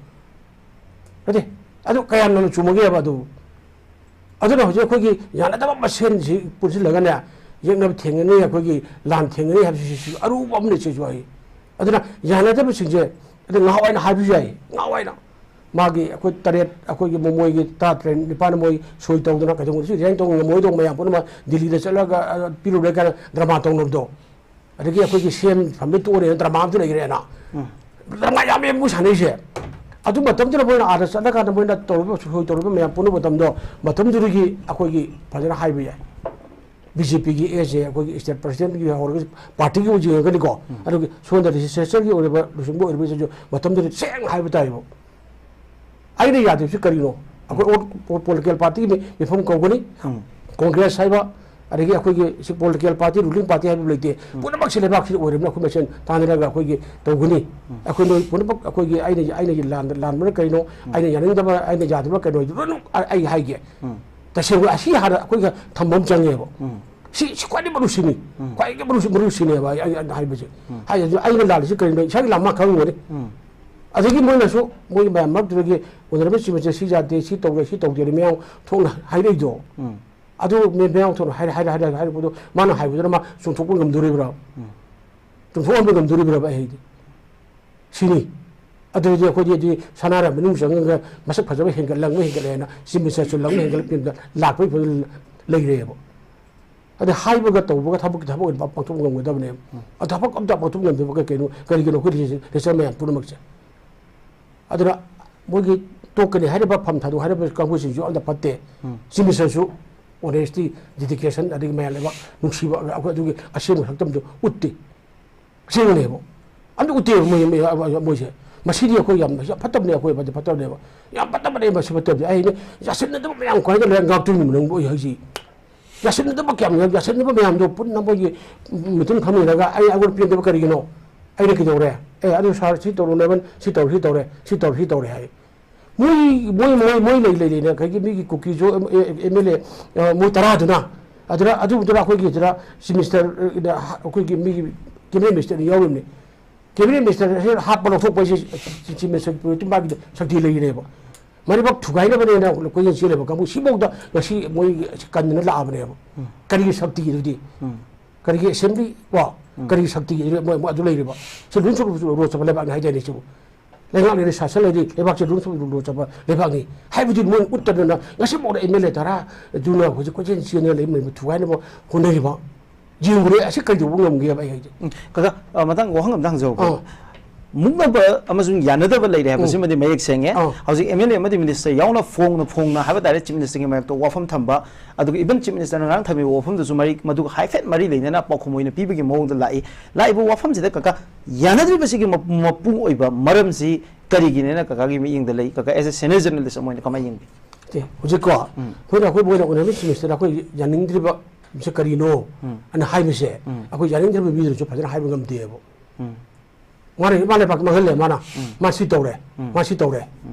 ꯅꯠꯇꯦ, ꯑꯗꯨ ꯀꯌꯥꯝ ꯅꯧꯅ ꯆꯨꯝꯃꯒꯦꯕ ꯑꯗꯨ? ꯑꯗꯨꯅ ꯍꯧꯖꯤꯛ ꯑꯩꯈꯣꯏꯒꯤ ꯌꯥꯅꯗꯕ ꯃꯁꯦꯟꯁꯤ ꯄꯨꯟꯁꯤꯜꯂꯒꯅꯦ, ꯌꯦꯛꯅꯕ ꯊꯦꯡꯒꯅꯤ, ꯑꯩꯈꯣꯏꯒꯤ ꯂꯥꯟ ꯊꯦꯡꯒꯅꯤ ꯍꯥꯏꯕꯁꯤꯁꯨ ꯑꯔꯨꯕ ꯑꯃꯅꯤ ꯁꯤꯁꯨ ꯑꯩ꯫ ꯑꯗꯨꯅ ꯌꯥꯅꯗꯕꯁꯤꯡꯁꯦ, ꯑꯗꯨ ꯉꯍꯥꯟꯋꯥꯏꯅ ꯍꯥꯏꯕꯁꯨ ꯌꯥꯏ, ꯉꯍꯥꯟꯋꯥꯏꯅ꯫ ꯃꯥꯒꯤ ꯑꯩꯈꯣꯏ ꯇꯔꯦꯠ, ꯑꯩꯈꯣꯏꯒꯤ ꯃꯣꯃꯣꯏꯒꯤ ꯇꯔꯥ ꯇꯔꯦꯠ ꯅꯤꯄꯥꯟ ꯃꯣꯏ ꯁꯣꯏ ꯇꯧꯗꯅ ꯀꯩꯗꯧꯕꯗꯁꯨ resign ꯇꯧꯕ ꯉꯝꯃꯣꯏꯗꯧꯕ ꯃꯌꯥꯝ ꯄꯨꯝꯅꯃꯛ ꯗꯤꯜꯂꯤꯗ ꯆꯠꯂꯒ, ꯑ, ꯄꯤꯔꯨꯔꯦ ꯀꯥꯏꯅ drama ꯇꯧꯅꯕꯗꯣ꯫ ꯑꯗꯒꯤ ꯑꯩꯈꯣꯏꯒꯤ CM ꯐꯝꯃꯤ ꯇꯣꯛꯑꯅꯦꯅ drama ꯑꯃꯁꯨ ꯂꯩꯈ꯭ꯔꯦꯅ꯫ ꯎꯝ꯫ ꯂꯝꯉꯥꯏ ꯌꯥꯝꯃꯦ ꯃꯣꯏ ꯁꯥꯟꯅꯩꯁꯦ꯫ ꯑꯗꯨ ꯃꯇꯝꯗꯨꯗ ꯃꯣꯏꯅ ꯑꯥꯗ ꯆꯠꯂꯀꯥꯟꯗ ꯃꯣꯏꯅ ꯇꯧꯔꯤꯕ, ꯁꯣꯏ ꯇꯧꯔꯤꯕ ꯃꯌꯥꯝ ꯄꯨꯝꯅꯃꯛ ꯃꯇꯝꯗꯣ, ꯃꯇꯝꯗꯨꯗꯒꯤ ꯑꯩꯈꯣꯏꯒꯤ ꯐꯖꯅ ꯍꯥꯏꯕ ꯌꯥꯏ꯫ ꯕꯤ ꯖꯦ ꯄꯤꯒꯤ ꯑꯦꯁ ꯑꯦ ꯑꯩꯈꯣꯏꯒꯤ ꯁ꯭ꯇꯦꯠ ꯄ꯭ꯔꯁꯤꯗꯦꯟꯠꯀꯤ ꯍꯧꯔꯒ ꯄꯥꯔꯇꯤꯒꯤ ꯑꯣꯏꯅ ꯌꯦꯡꯉꯒꯅꯤꯀꯣ꯫ ꯎꯝ꯫ ꯑꯗꯨꯒꯤ ꯁꯣꯝꯗ ꯂꯦꯖꯤꯁꯂꯦꯆꯔꯒꯤ ꯑꯣꯏꯔꯤꯕ ꯂꯨꯆꯤꯡꯕ ꯑꯣꯏꯔꯤꯕꯁꯤꯁꯨ ꯃꯇꯝꯗꯨꯗ ꯁꯦꯡꯅ ꯍꯥꯏꯕ ꯇꯥꯏꯌꯦꯕ꯫ ꯑꯩꯅ ꯌꯥꯗ꯭ꯔꯤꯕꯁꯤ ꯀꯔꯤꯅꯣ? ꯑꯩꯈꯣꯏ ꯎꯝ꯫ ꯑꯣꯜ ꯄꯣ-, ꯄꯣꯂꯤꯇꯤꯀꯦꯜ ꯄꯥꯔꯇꯤꯒꯤ ꯃꯤ-, ꯃꯤꯐꯝ ꯀꯧꯒꯅꯤ꯫ ꯎꯝ꯫ ꯀꯣꯡꯒ꯭ꯔꯦꯁ ꯍꯥꯏꯕ, ꯑꯗꯒꯤ ꯑꯩꯈꯣꯏꯒꯤ ꯁꯤ ꯄꯣꯂꯤꯇꯤꯀꯦꯜ ꯄꯥꯔꯇꯤ, ꯔꯨꯂꯤꯡ ꯄꯥꯔꯇꯤ ꯍꯥꯏꯕ ꯂꯩꯇꯦ꯫ ꯎꯝ꯫ ꯄꯨꯝꯅꯃꯛꯁꯤ ꯂꯩꯕꯥꯛꯁꯤꯗ ꯑꯣꯏꯔꯕꯅꯤꯅ ꯑꯩꯈꯣꯏ ꯃꯁꯦꯟ ꯇꯥꯟꯅꯔꯒ ꯑꯩꯈꯣꯏꯒꯤ ꯇꯧꯒꯅꯤ꯫ ꯎꯝ꯫ ꯑꯩꯈꯣꯏ ꯅꯣꯏ ꯄꯨꯝꯅꯃꯛ ꯑꯩꯈꯣꯏꯒꯤ ꯑꯩꯅ, ꯑꯩꯅ ꯂꯥꯟ-, ꯂꯥꯟꯕꯅ ꯀꯔꯤꯅꯣ? ꯎꯝ꯫ ꯑꯩꯅ ꯌꯥꯅꯤꯡꯗꯕ, ꯑꯩꯅ ꯌꯥꯗꯕ ꯀꯩꯅꯣ? ꯂꯣꯏꯅꯃꯛ ꯑꯩ, ꯑꯩ ꯍꯥꯏꯒꯦ꯫ ꯎꯝ꯫ ꯇꯁꯦꯡꯅ ꯑꯁꯤ ꯍꯥꯟꯅ ꯑꯩꯈꯣꯏꯒ ꯊꯝꯕ ꯑꯃ ꯆꯪꯉꯦꯕ꯫ ꯎꯝ꯫ ꯁꯤ, ꯁꯤ ꯈ꯭ꯋꯥꯏꯗꯒꯤ ꯃꯔꯨ ꯁꯤꯅꯤ꯫ ꯎꯝ꯫ ꯈ꯭ꯋꯥꯏꯗꯒꯤ ꯃꯔꯨ, ꯃꯔꯨ ꯁꯤꯅꯦꯕ ꯑꯩ, ꯑꯩ, ꯑꯩꯅ ꯍꯥꯏꯕꯁꯦ꯫ ꯎꯝ꯫ ꯍꯥꯏꯗꯤ ꯑꯩꯅ ꯂꯥꯜꯂꯤꯁꯤ ꯀꯔꯤꯅꯣ? ꯏꯁꯥꯒꯤ ꯂꯥꯟ ꯃꯥ ꯈꯪꯉꯝꯒꯅꯤ꯫ ꯎꯝ꯫ ꯑꯗꯒꯤ ꯃꯣꯏꯅꯁꯨ ꯃꯣꯏꯒꯤ ꯃꯌꯥꯝ ꯃꯔꯛꯇꯨꯗꯒꯤ ꯑꯣꯅꯔꯦꯕꯜ ꯆꯤꯐ ꯃꯤꯅꯤꯁꯇꯔ ꯁꯤ ꯌꯥꯗꯦ, ꯁꯤ ꯇꯧꯗꯦ, ꯁꯤ ꯇꯧꯗꯦꯅ ꯃꯌꯥꯝ ꯊꯣꯛꯅ ꯍꯥꯏꯔꯛꯏꯗꯣ꯫ ꯎꯝ꯫ ꯑꯗꯨ ꯃꯌꯥꯝ ꯊꯣꯛꯅ ꯍꯥꯏꯔ-, ꯍꯥꯏꯔ-, ꯍꯥꯏꯔ-, ꯍꯥꯏꯔꯛꯄꯗꯣ ꯃꯥꯅ ꯍꯥꯏꯕꯗꯨꯅ ꯃꯥ ꯆꯨꯝꯊꯣꯛꯄ ꯉꯝꯗꯣꯔꯤꯕ꯭ꯔꯥ? ꯎꯝ꯫ ꯆꯨꯝꯊꯣꯛꯍꯟꯕ ꯉꯝꯗꯣꯔꯤꯕ꯭ꯔꯕ ꯑꯩ ꯍꯥꯏꯗꯤ? ꯁꯤꯅꯤ꯫ ꯑꯗꯨꯗꯤ ꯑꯩꯈꯣꯏꯗꯤ ꯑꯗꯨꯗꯤ ꯁꯅꯥꯔꯝ ꯃꯅꯨꯡ ꯆꯪꯉꯒ ꯃꯁꯛ ꯐꯖꯕ ꯍꯦꯟꯒꯠ-, ꯂꯪꯕ ꯍꯦꯟꯒꯠꯂꯦꯅ ꯆꯤꯐ ꯃꯤꯅꯤꯁꯇꯔꯁꯨ ꯂꯪꯕ ꯍꯦꯟꯒꯠꯂꯛꯄꯗ ꯂꯥꯛꯄꯒꯤ ꯐꯤꯕꯝꯗ ꯂꯩꯔꯦꯕ꯫ ꯑꯗ ꯍꯥꯏꯕꯒ ꯇꯧꯕꯒ ꯊꯕꯛꯀꯤ ꯊꯕꯛ ꯑꯣꯏꯅ ꯄꯥꯡꯊꯣꯛꯄ ꯉꯝꯒꯗꯕꯅꯦꯕ꯫ ꯎꯝ꯫ ꯑꯗ ꯊꯕꯛ ꯑꯝꯇ ꯄꯥꯡꯊꯣꯛ ꯉꯝꯗꯕ ꯀꯩ-, ꯀꯩꯅꯣ, ꯀꯔꯤꯒꯤꯅꯣ ꯑꯩꯈꯣꯏ ꯂꯦꯖꯤꯁꯂꯦꯆꯔ ꯃꯌꯥꯝ ꯄꯨꯝꯅꯃꯛꯁꯦ? ꯑꯗꯨꯅ ꯃꯣꯏꯒꯤ ꯇꯣꯛꯀꯅꯤ ꯍꯥꯏꯔꯤꯕ, ꯐꯝ ꯊꯥꯗꯣꯛ ꯍꯥꯏꯔꯤꯕ ꯀꯥꯡꯕꯨꯁꯤꯡꯁꯨ ꯑꯝꯇ ꯐꯠꯇꯦ꯫ ꯎꯝ꯫ ꯆꯤꯐ ꯃꯤꯅꯤꯁꯇꯔꯁꯨ ꯑꯣꯅꯦꯁꯇꯤ, ꯗꯦꯗꯤꯀꯦꯁꯟ, ꯑꯗꯒꯤ ꯃꯌꯥꯝ ꯂꯩꯕꯥꯛ ꯅꯨꯡꯁꯤꯕ, ꯑꯩꯈꯣꯏ ꯑꯗꯨꯒꯤ ꯑꯁꯦꯡꯕ ꯁꯛꯇꯝꯗꯨ ꯎꯠꯇꯦ꯫ ꯑꯁꯦꯡꯕꯅꯦꯕ꯫ ꯑꯗꯨ ꯎꯠꯇꯦꯕ ꯃꯣꯏ, ꯃꯣꯏ, ꯃꯣꯏꯁꯦ꯫ ꯃꯁꯤꯗꯤ ꯑꯩꯈꯣꯏ ꯌꯥꯝ, ꯌꯥꯝ ꯐꯠꯇꯕꯅꯦ, ꯑꯩꯈꯣꯏ ꯐꯠꯇꯕꯅꯦꯕ꯫ ꯌꯥꯝ ꯐꯠꯇꯕꯅꯦ ꯃꯁꯤ ꯐꯠꯇꯕꯅꯦ꯫ ꯑꯩꯅ ꯌꯥꯁꯤꯟꯅꯗꯕ ꯃꯌꯥꯝ ꯀꯃꯥꯏꯅ ꯂꯩꯔ ꯉꯥꯛꯇꯣꯏꯅꯣ ꯅꯪꯕꯨ ꯑꯩ ꯍꯥꯏꯁꯤ? ꯌꯥꯁꯤꯟꯅꯗꯕ ꯀꯌꯥꯝ ꯌꯥꯎ-, ꯌꯥꯁꯤꯟꯅꯕ ꯃꯌꯥꯝꯗꯣ ꯄꯨꯟꯅ ꯃꯣꯏꯒꯤ ꯃꯤꯇꯤꯡ ꯐꯝꯃꯤꯟꯅꯔꯒ ꯑꯩ ꯑꯩꯉꯣꯟꯗ ꯄꯦꯟꯗꯕ ꯀꯔꯤꯒꯤꯅꯣ? ꯑꯩꯅ ꯀꯩꯗꯧꯔꯦ? ꯑꯦ, ꯑꯗꯨ ꯁꯥꯔ, ꯁꯤ ꯇꯧꯔꯣ, ꯅꯦꯕꯟ, ꯁꯤ ꯇꯧꯔꯦ, ꯁꯤ ꯇꯧꯔꯦ, ꯁꯤ ꯇꯧꯔꯦ, ꯁꯤ ꯇꯧꯔꯦ ꯍꯥꯏ꯫ ꯃꯣꯏ, ꯃꯣꯏ, ꯃꯣꯏ, ꯃꯣꯏ ꯂꯩ, ꯂꯩ, ꯂꯩꯅ ꯉꯁꯥꯏꯒꯤ ꯃꯤꯒꯤ ꯀꯨꯀꯤꯁꯨ ꯑꯦꯝ ꯑꯦꯜ ꯑꯦ, ꯑ, ꯃꯣꯏ ꯇꯔꯥꯗꯨꯅ, ꯑꯗꯨꯗ, ꯑꯗꯨꯗꯨꯅ ꯑꯩꯈꯣꯏꯒꯤ ꯁꯤꯗ ꯆꯤꯐ ꯃꯤꯅꯤꯁꯇꯔ, ꯑ, ꯑꯩꯈꯣꯏꯒꯤ ꯃꯤꯒꯤ ꯀꯦꯕꯤꯅꯦꯠ ꯃꯤꯅꯤꯁꯇꯔ ꯌꯥꯎꯔꯤꯕꯅꯤ꯫ ꯀꯦꯕꯤꯅꯦꯠ ꯃꯤꯅꯤꯁꯇꯔꯁꯦ ꯍꯥꯞꯄ ꯂꯧꯊꯣꯛꯄ ꯍꯥꯏꯁꯦ ꯆꯤꯐ ꯃꯤꯅꯤꯁꯇꯔ ꯃꯥꯒꯤ ꯁꯛꯇꯤ ꯂꯩꯔꯤꯅꯦꯕ꯫ ꯃꯔꯤꯕꯛ ꯊꯨꯒꯥꯏꯅꯕꯅꯦꯅ ꯀꯣꯏꯆꯦꯟ ꯆꯦꯜꯂꯤꯕ ꯀꯥꯡꯕꯨ ꯁꯤꯐꯥꯎꯗ ꯉꯁꯤ ꯃꯣꯏ ꯀꯟꯗꯅ ꯂꯥꯛꯑꯕꯅꯦꯕ꯫ ꯎꯝ꯫ ꯀꯔꯤꯒꯤ ꯁꯛꯇꯤ ꯑꯗꯨꯗꯤ? ꯎꯝ꯫ ꯀꯔꯤꯒꯤ ꯑꯦꯁꯦꯝꯕ꯭ꯂꯤ ꯀꯣ? ꯎꯝ꯫ ꯀꯔꯤꯒꯤ ꯁꯛꯇꯤ ꯃꯣꯏ, ꯃꯣꯏ ꯑꯗꯨ ꯂꯩꯔꯤꯕ? ꯁꯤ ꯂꯣꯏ ꯁꯔꯨꯛ ꯂꯣ ꯆꯠꯄ ꯂꯩꯕꯥꯛꯅꯤ ꯍꯥꯏꯗꯥꯏꯅꯦ ꯁꯤꯕꯨ? ꯂꯩꯉꯥꯛ ꯂꯩꯔꯦ, ꯁꯥꯁꯟ ꯂꯩꯔꯤ, ꯂꯩꯕꯥꯛꯁꯦ ꯂꯣꯏ ꯁꯔꯨꯛ ꯂꯣ ꯆꯠꯄ ꯂꯩꯕꯥꯛꯅꯤ ꯍꯥꯏꯕꯗꯤ ꯃꯣꯏꯅ ꯎꯠꯇꯗꯅ ꯉꯁꯤꯐꯥꯎꯗ ꯑꯦꯝ ꯑꯦꯜ ꯑꯦ ꯇꯔꯥ ꯑꯗꯨꯅ ꯍꯧꯖꯤꯛ ꯀꯣꯏꯆꯦꯟ ꯆꯦꯟꯗꯅ ꯂꯩ ꯃꯌꯥꯝꯗꯨ ꯊꯨꯒꯥꯏꯅꯕ ꯍꯣꯠꯅꯔꯤꯕ꯫ ꯌꯦꯡꯉꯨꯔꯦ, ꯑꯁꯤ ꯀꯩꯗꯧꯕ ꯉꯝꯒꯦꯕ ꯑꯩ ꯍꯥꯏꯁꯦ꯫ ꯎꯝ, ꯀꯀꯥ, ꯑ, ꯃꯊꯪ ꯋꯥꯍꯪ ꯑꯝꯇ ꯍꯪꯖꯍꯧꯒꯦ꯫ ꯑꯥ꯫ ꯃꯨꯛꯅꯕ ꯑꯃꯁꯨꯡ ꯌꯥꯅꯗꯕ ꯂꯩꯔꯦ ꯍꯥꯏꯕꯁꯤꯃꯗꯤ ꯃꯌꯦꯛ ꯁꯦꯡꯉꯦ꯫ ꯑꯧ꯫ ꯍꯧꯖꯤꯛ ꯑꯦꯝ ꯑꯦꯜ ꯑꯦ ꯑꯃꯗꯤ ꯃꯤꯅꯤꯁꯇꯔ ꯌꯥꯎꯅ ꯐꯣꯡꯅ ꯐꯣꯡꯅ ꯍꯥꯏꯕ ꯇꯥꯔꯦ, ꯆꯤꯐ ꯃꯤꯅꯤꯁꯇꯔꯒꯤ ꯃꯥꯌꯣꯛꯇ ꯋꯥꯐꯝ ꯊꯝꯕ, ꯑꯗꯨꯒ ꯏꯚꯟ ꯆꯤꯐ ꯃꯤꯅꯤꯁꯇꯔꯅ ꯉꯔꯥꯡ ꯊꯝꯃꯤꯕ ꯋꯥꯐꯝꯗꯨꯁꯨ ꯃꯔꯤ ꯃꯗꯨꯒ ꯍꯥꯏꯐꯦꯠ ꯃꯔꯤ ꯂꯩꯅꯅ ꯄꯥꯎꯈꯨꯝ ꯑꯣꯏꯅ ꯄꯤꯕꯒꯤ ꯃꯑꯣꯡꯗ ꯂꯥꯛꯏ꯫ ꯂꯥꯛꯏꯕ ꯋꯥꯐꯝꯁꯤꯗ ꯀꯀꯥ, ꯌꯥꯅꯗ꯭ꯔꯤꯕꯁꯤꯒꯤ ꯃ- ꯃꯄꯨꯡ ꯑꯣꯏꯕ ꯃꯔꯝꯁꯤ ꯀꯔꯤꯒꯤꯅꯦꯅ ꯀꯀꯥꯒꯤ ꯃꯤꯠꯌꯦꯡꯗ ꯂꯩ? ꯀꯀꯥ, ꯑꯦꯁ ꯑꯦ ꯁꯦꯅꯤꯌꯔ ꯖꯔꯅꯦꯂꯤꯁ ꯑꯃ ꯑꯣꯏꯅ ꯀꯃꯥꯏꯅ ꯌꯦꯡꯕꯤ? ꯅꯠꯇꯦ, ꯍꯧꯖꯤꯛꯀꯣ ꯑꯩꯈꯣꯏꯅ ꯑꯩꯈꯣꯏ ꯃꯣꯏꯅ ꯑꯣꯅꯔꯦꯕꯜ ꯆꯤꯐ ꯃꯤꯅꯤꯁꯇꯔꯗ ꯑꯩꯈꯣꯏ ꯌꯥꯅꯤꯡꯗ꯭ꯔꯤꯕ ꯁꯦ ꯀꯔꯤꯅꯣ ꯑꯅ ꯍꯥꯏꯕꯁꯦ ꯑꯩꯈꯣꯏ ꯌꯥꯅꯤꯡꯗ꯭ꯔꯤꯕ ꯃꯤꯗꯨꯅꯁꯨ ꯐꯖꯅ ꯍꯥꯏꯕ ꯉꯝꯗꯦꯕ꯫ ꯃꯥꯅ ꯃꯥ ꯂꯩꯕꯥꯛ ꯃꯥꯡꯍꯜꯂꯦ, ꯃꯥꯅ ꯃꯥ ꯁꯤ ꯇꯧꯔꯦ, ꯃꯥ ꯁꯤ ꯇꯧꯔꯦ